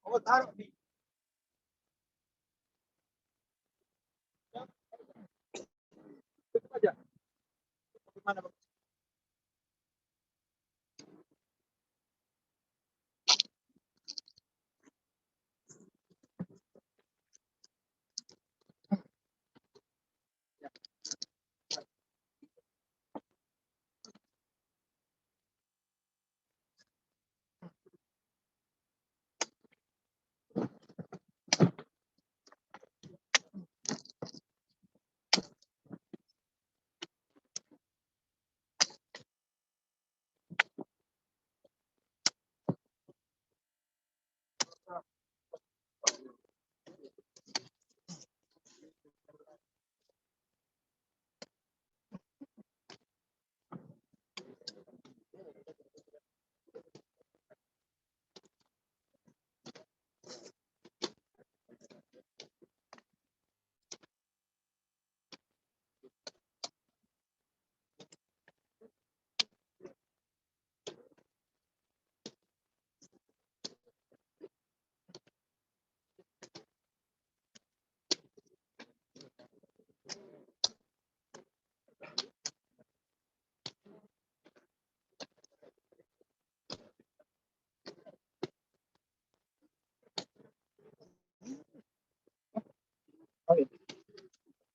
Oh, taruh di. Tutup aja. Bagaimana, Bang?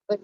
Ada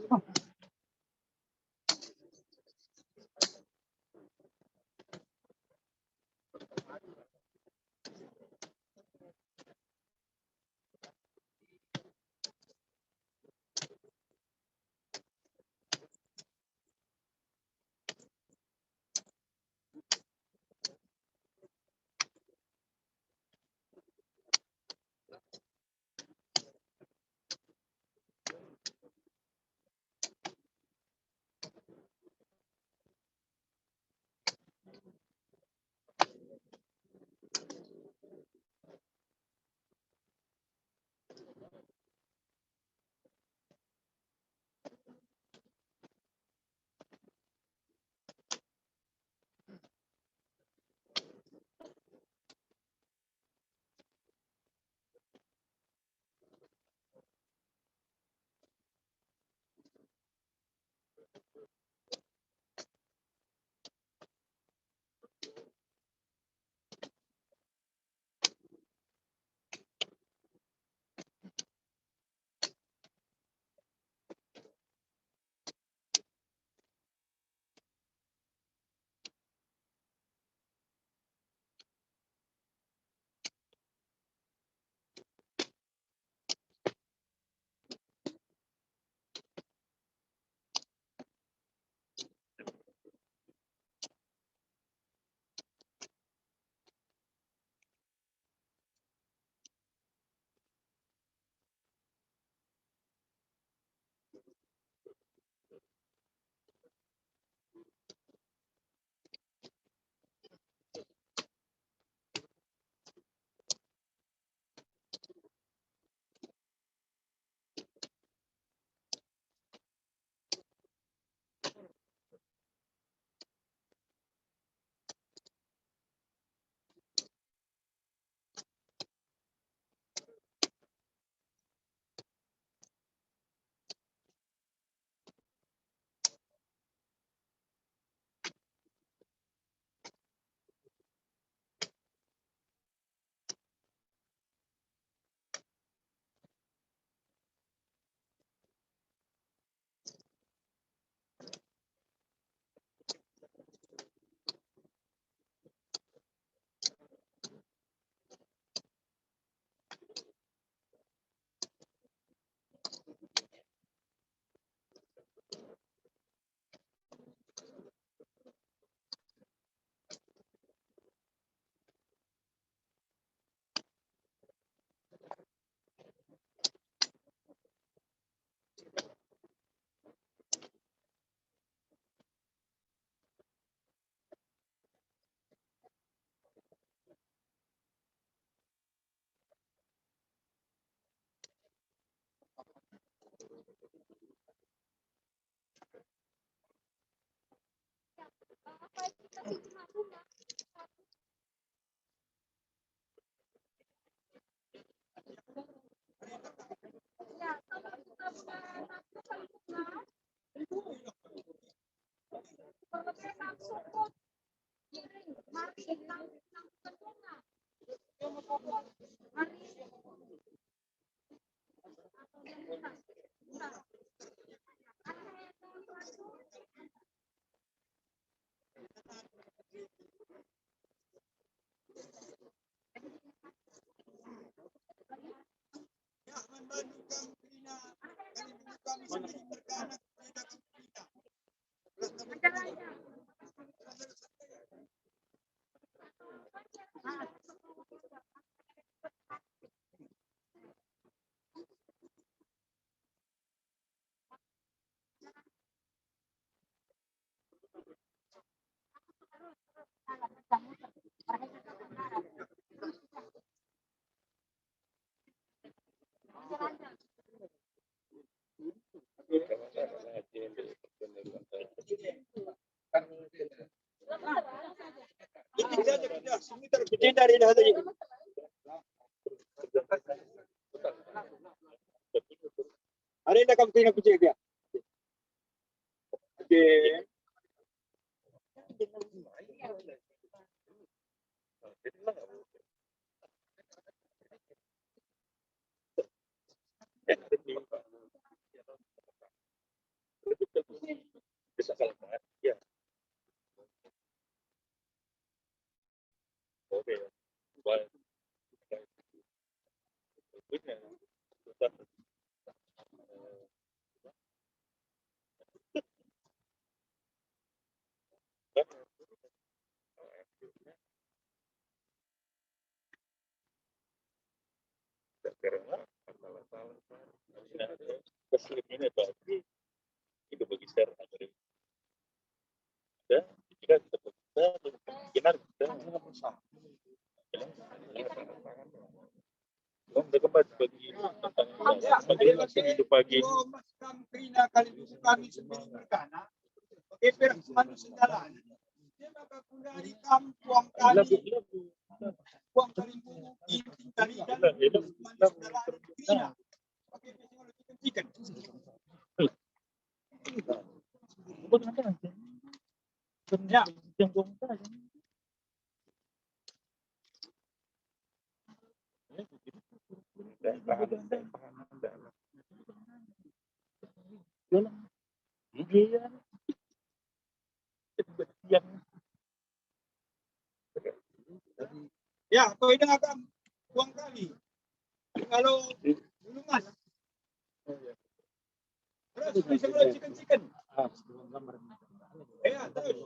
yang dah kamu tengok kucing dia? Oke. Itu pagi. Mas kam kerina kali itu kami sendiri merkana. Bage pe ras man sendalan. Dia maka guna ari kam puang kami. Puang kali itu inting kali dan man sendalan kerina. Bage pe sing ngalo ciken-ciken. Ya. Ya, kau ini agak buang kali. Kalau dulu mas. Terus bisa mulai chicken-chicken. Ya, terus.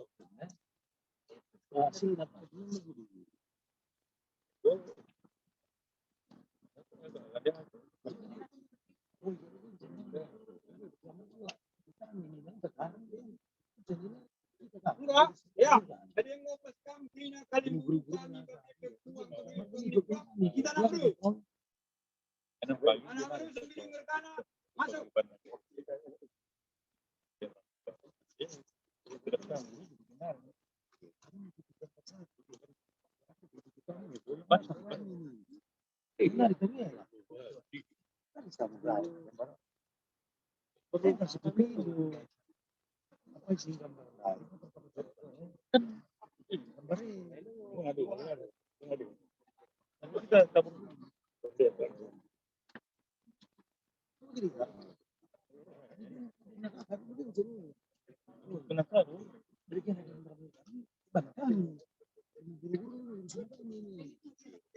Enggak, ya. Jadi yang lepas kami, kami, kami, kita nanti. Anak baru sendiri ngerkana. Masuk.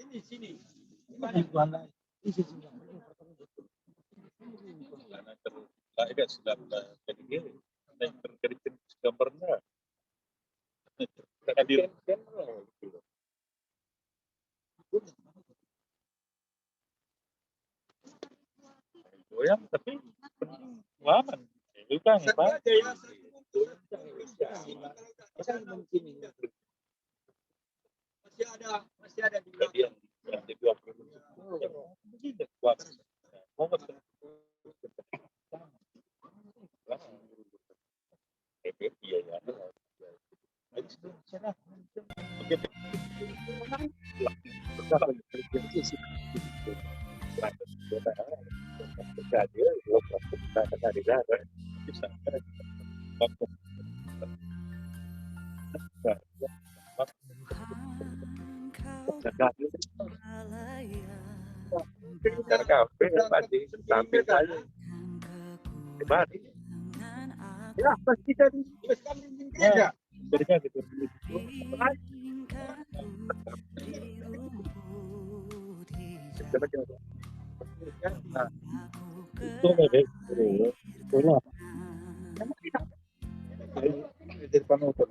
Ini sini. Karena ter-, lah, ya, sudah, eh, jadi dia, ada yang terjadi gambarnya. Hadir. Goyang, tapi aman. Itu kan, Pak. Masih ada, masih ada di belakang. Dia, dia dua puluh. Begini, kuat. Mau betul. Iya, iya. Oke. Sekitar kafe pasti sambil tanya. Kembali. Ya, pas kita di, pas kami di gereja. Gereja gitu. Nah, itu deh. Itu. Jadi panutan.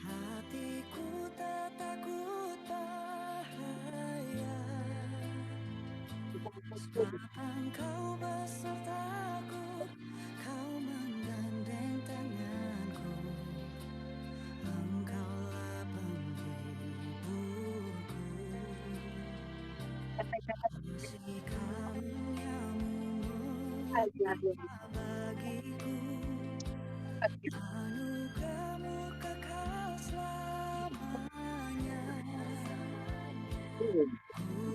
Hatiku tak takut bahaya. Sepanjang kau besertaku, kau menggandeng tanganku. Engkaulah penghiburku. Kasih karuniamu melimpah bagiku. Anugerahmu kekal selamanya. Ku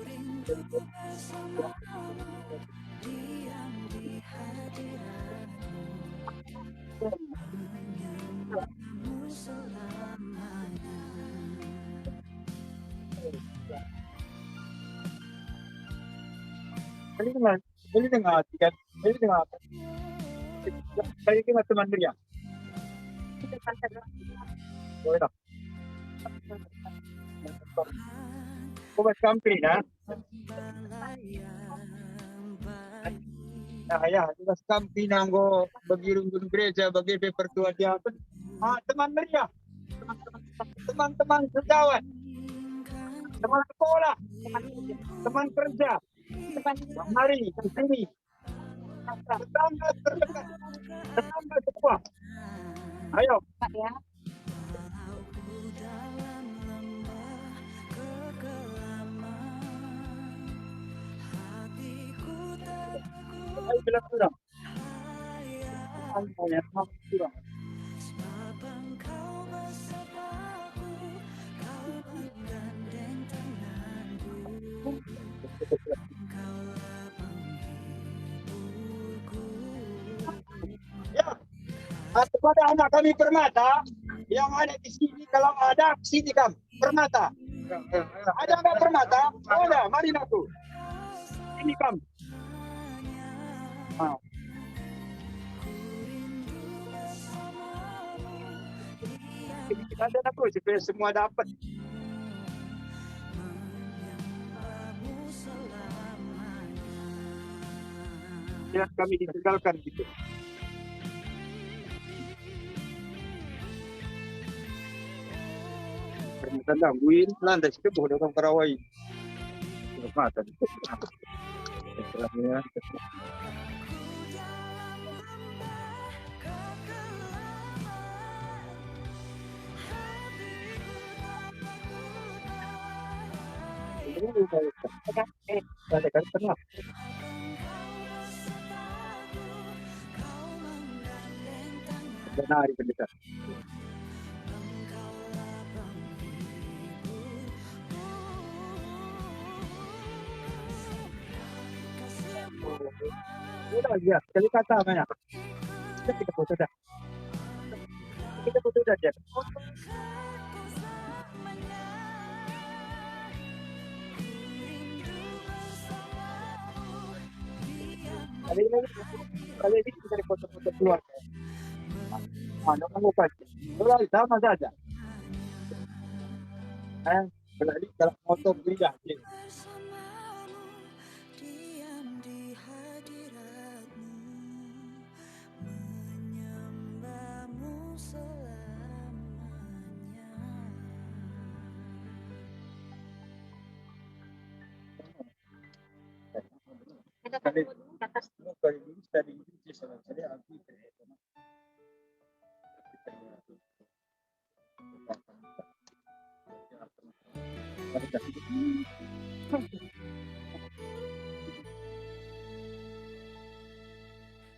rindu bersamamu, diam di hadiratmu. Hanya kamu selamanya. Boleh dengar, boleh dengar, boleh dengar. Saya kena teman dia. Boleh tak? Kau buat samping, ya? Nah, ya, tugas kam kerina enggo bagi runggun gereja, bagi pe pertua diaken. Ah, teman meriah, teman-teman sejawat, teman sekolah, teman kerja, teman mari ke sini. Tetangga terdekat, tetangga semua. Ayo. Pak, ya. Ayo, bilang kurang. Kurang. Ya. Ah, kepada anak kami Permata yang ada di sini, kalau ada, sini kam, Permata. Ada nggak Permata? Oh, ada, mari aku. Sini kam. Ah. Kita ada aku supaya semua dapat. Ya, kami ditinggalkan gitu. Permintaan gangguin, landas ke boh orang Karawai. Mata. Istilahnya. Ini udah, eh, ada kan pernah. Benar, pendeta. Udah, ya, sekali kata banyak. Kita foto dah. Kita foto dah, Jen. Kali ini, kali ini kita foto-foto keluarga. Mana kamu pakai? Udah, sama saja. Eh, berarti kalau motor beli dah, Jen.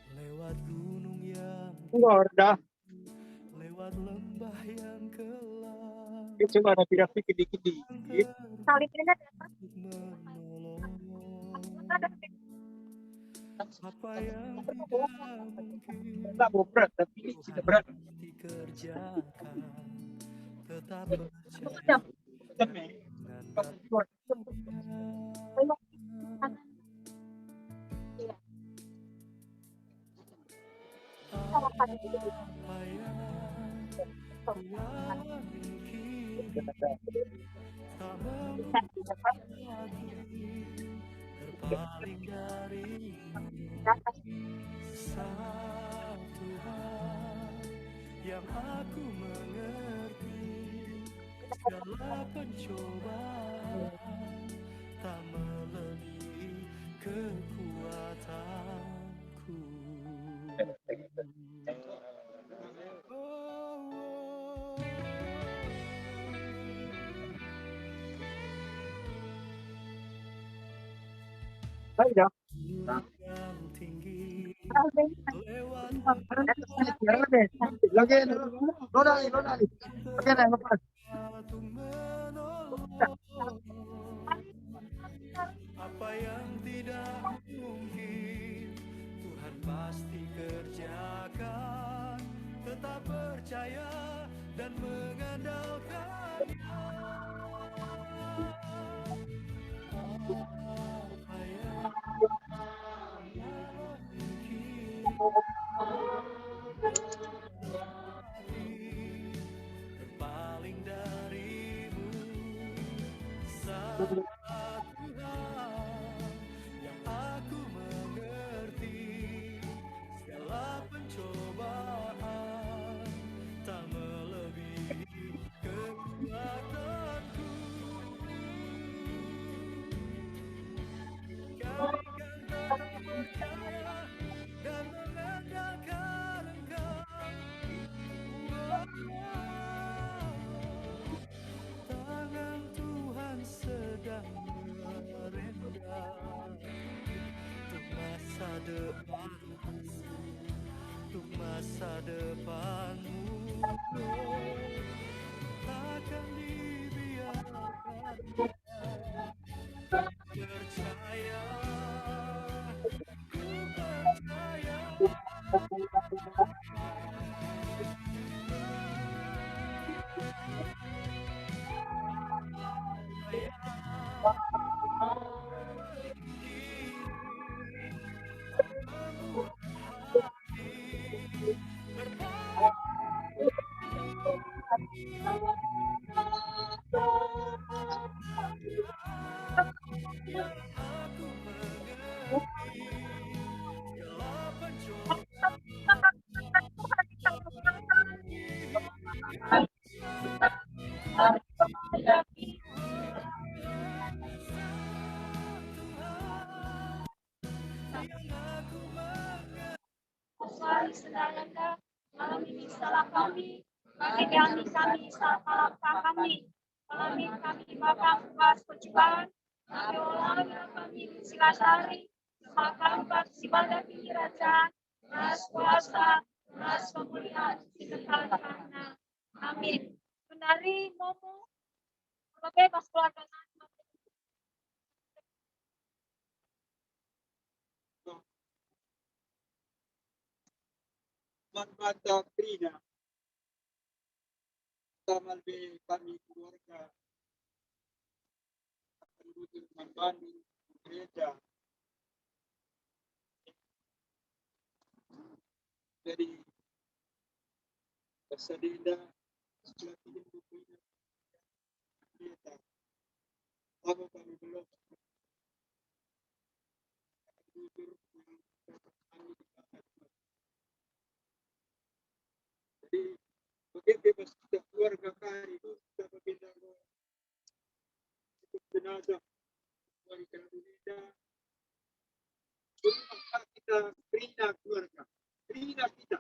Lewat gunung yang Enggak, dah. Lewat lembah yang gelap. Ini cuma ada tidak pikir dikit-dikit. Salib ini ada apa? Menolong. Apa yang tidak mungkin Enggak mau berat, tapi ini tidak berat. Dikerjakan, tetap percaya. Betul, nih. Dengan Pas keluar. Berpaling dari Tuhan yang aku mengerti. Segala pencobaan tak melebihi kekuatanku. Hai, ya. Lagi, Ronald, Ronald. Oke, nah, lepas. Apa yang tidak mungkin, Tuhan pasti kerjakan. Tetap percaya dan mengandalkan-Nya. Apa yang tidak mungkin, berpaling darimu, saat Tuhan yang aku mengerti, segala pencobaan tak melebihi kekuatanku. Kami kan tak percaya dan mengandalkan Engkau. Tangan Tuhan sedang depan, untuk masa depanmu, takkan dibiarkan. Percaya, ku percaya. Kecuali saudara enda, mengalami salah kami, bagi kami, kami salah kami, mengalami kami maka kuas perjuangan, tapi ola kami silasari, maka empat si bada kinirajan, ras kuasa, ras kemulian, si kekal. Amin. Genari momo, lebe bas keluarga nami. Man banta kerina, tamal be kami keluarga, akan bujur man bandu gereja. Jadi, pas sadenda, setelah tiga puluh pendeta, labo kami belum. Jadi, bage pe bas kita keluarga kari, kita bebeda jenazah, keluarga beda. Kita kerina keluarga, kerina kita.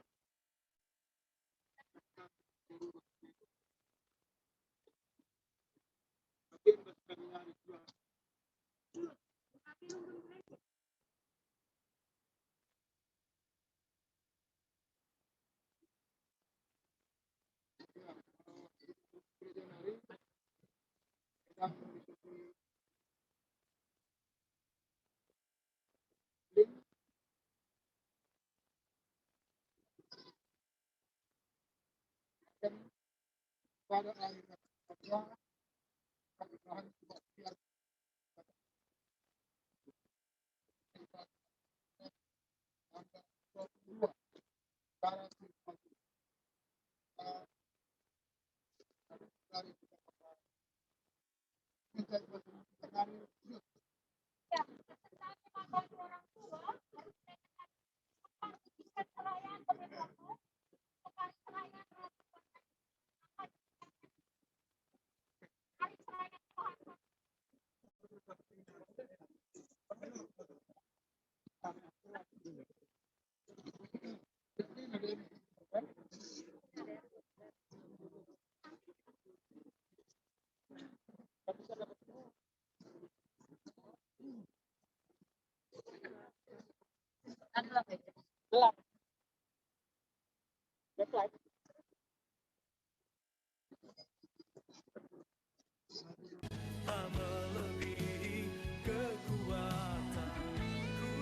Tak melebihi kekuatanku.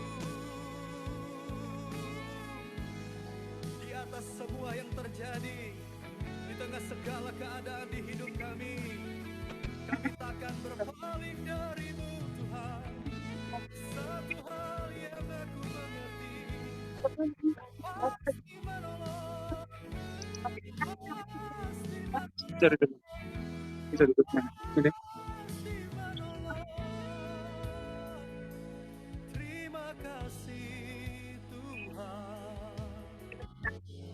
Di atas semua yang terjadi, di tengah segala keadaan di hidup kami, kami takkan berpaling darimu, Tuhan. Satu hal yang aku mengerti, Kau pasti menolong. Bisa ditutup. Bisa ditutup. Ini. Terima kasih, Tuhan,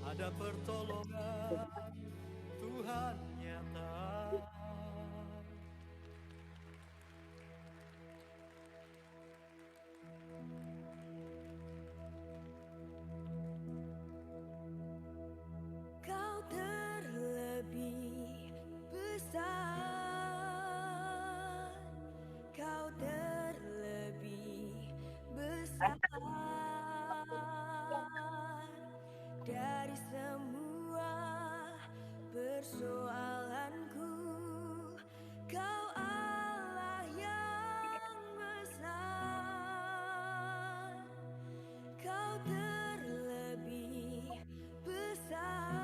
ada pertolongan Tuhan nyata. Kau terlebih besar, kau terlebih besar. Soalanku, Kau Allah yang besar, Kau terlebih besar,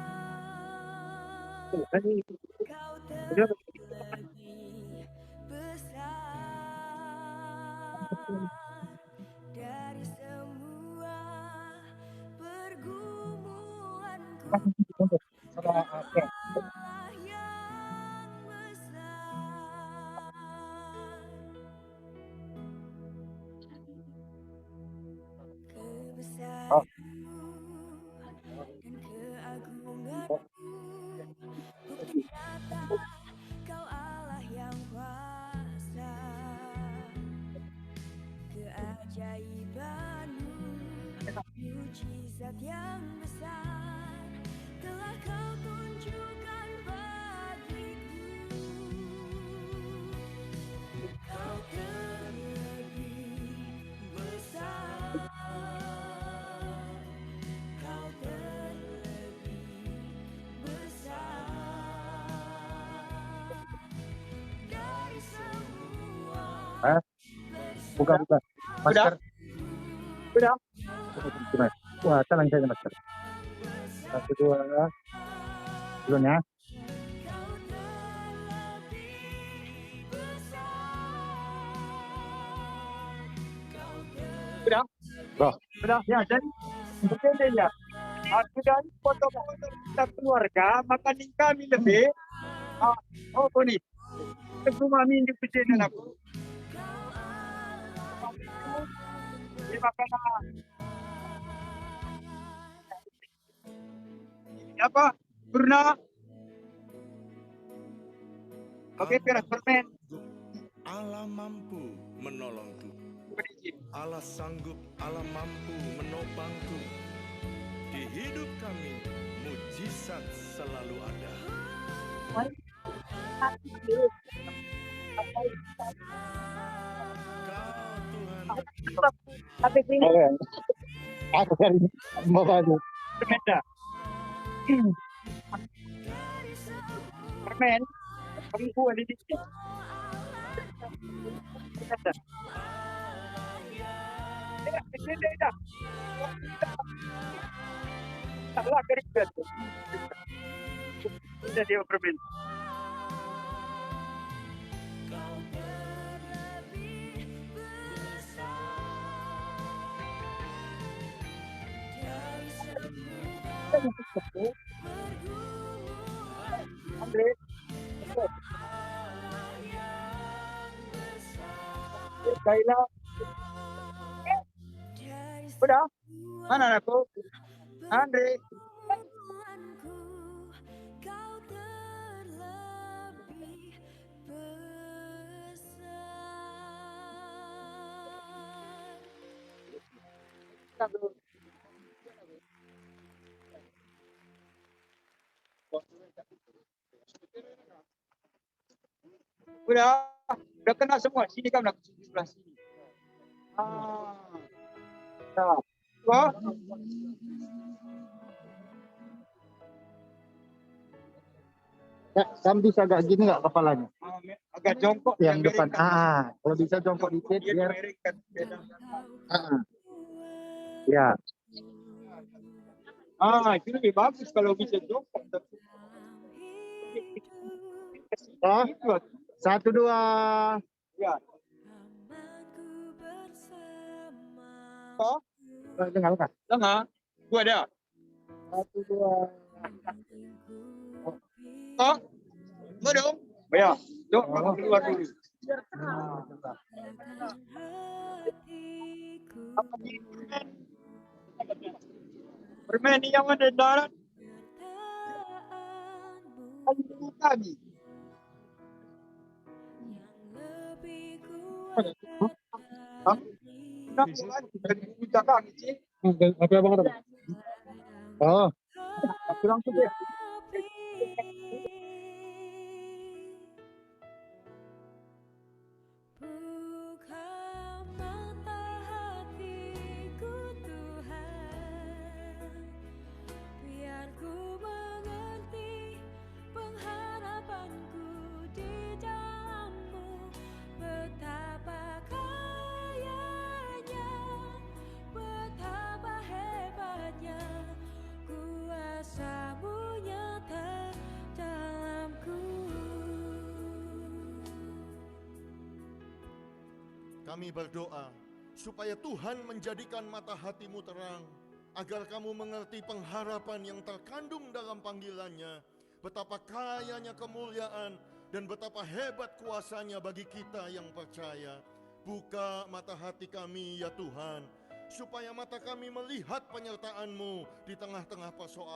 Kau terlebih besar dari semua pergumulanku. Kau Allah yang kuasa, keajaibanmu, mujizat yang besar telah Kau tunjukkan bagiku. Kau terlebih besar, Kau terlebih besar dari semua. Hah? Buka, buka. Udah? Masker. Udah? Wah, tenang saja, masker. Satu, dua, belum ya? Udah? Udah. Ya, jadi begini ya. Aku dari foto-foto kita keluarga, maka ning kami lebih. Ah, oh, ini. Terima kasih, aku. Terima kasih. Apa? Purna? Oke, piras permen. Allah mampu menolongku. Allah sanggup, Allah mampu menopangku. Di hidup kami, mujizat selalu ada. Kau Tuhan. Tapi sih. Eh, aku dari mau baju. Sepeda. Permen. Perempuan di sini. Sepeda. Ya, sepeda, ya. Salah, kerja. Udah dia permen. Andre. Kaila. Udah? Mana anakku? Andre. Udah, udah kena semua. Sini kamu nak, sebelah sini. Ah. Nah. Wah. Ya, kan bisa agak gini nggak kepalanya? Ah, agak jongkok. Yang depan. Ah, ah. Kalau bisa jongkok dikit biar. Ah, ah. Ya. Ah, itu lebih bagus kalau bisa jongkok. Oh, satu, dua. Ya. Oh? Dengar kan? Dengar. Gua ada. Satu, dua. Oh. Gua dong. Ya. Cok, keluar dulu. Permen yang ada darat. Kami. Hah? Kenapa lagi dari kita kami, Cik? Apa, apa, apa? Oh. Kurang tuh, ya. Buka mata hatiku, Tuhan, biar ku mengerti. Kami berdoa supaya Tuhan menjadikan mata hatimu terang, agar kamu mengerti pengharapan yang terkandung dalam panggilannya, betapa kayanya kemuliaan, dan betapa hebat kuasanya bagi kita yang percaya. Buka mata hati kami, ya Tuhan, supaya mata kami melihat penyertaan-Mu di tengah-tengah persoalan.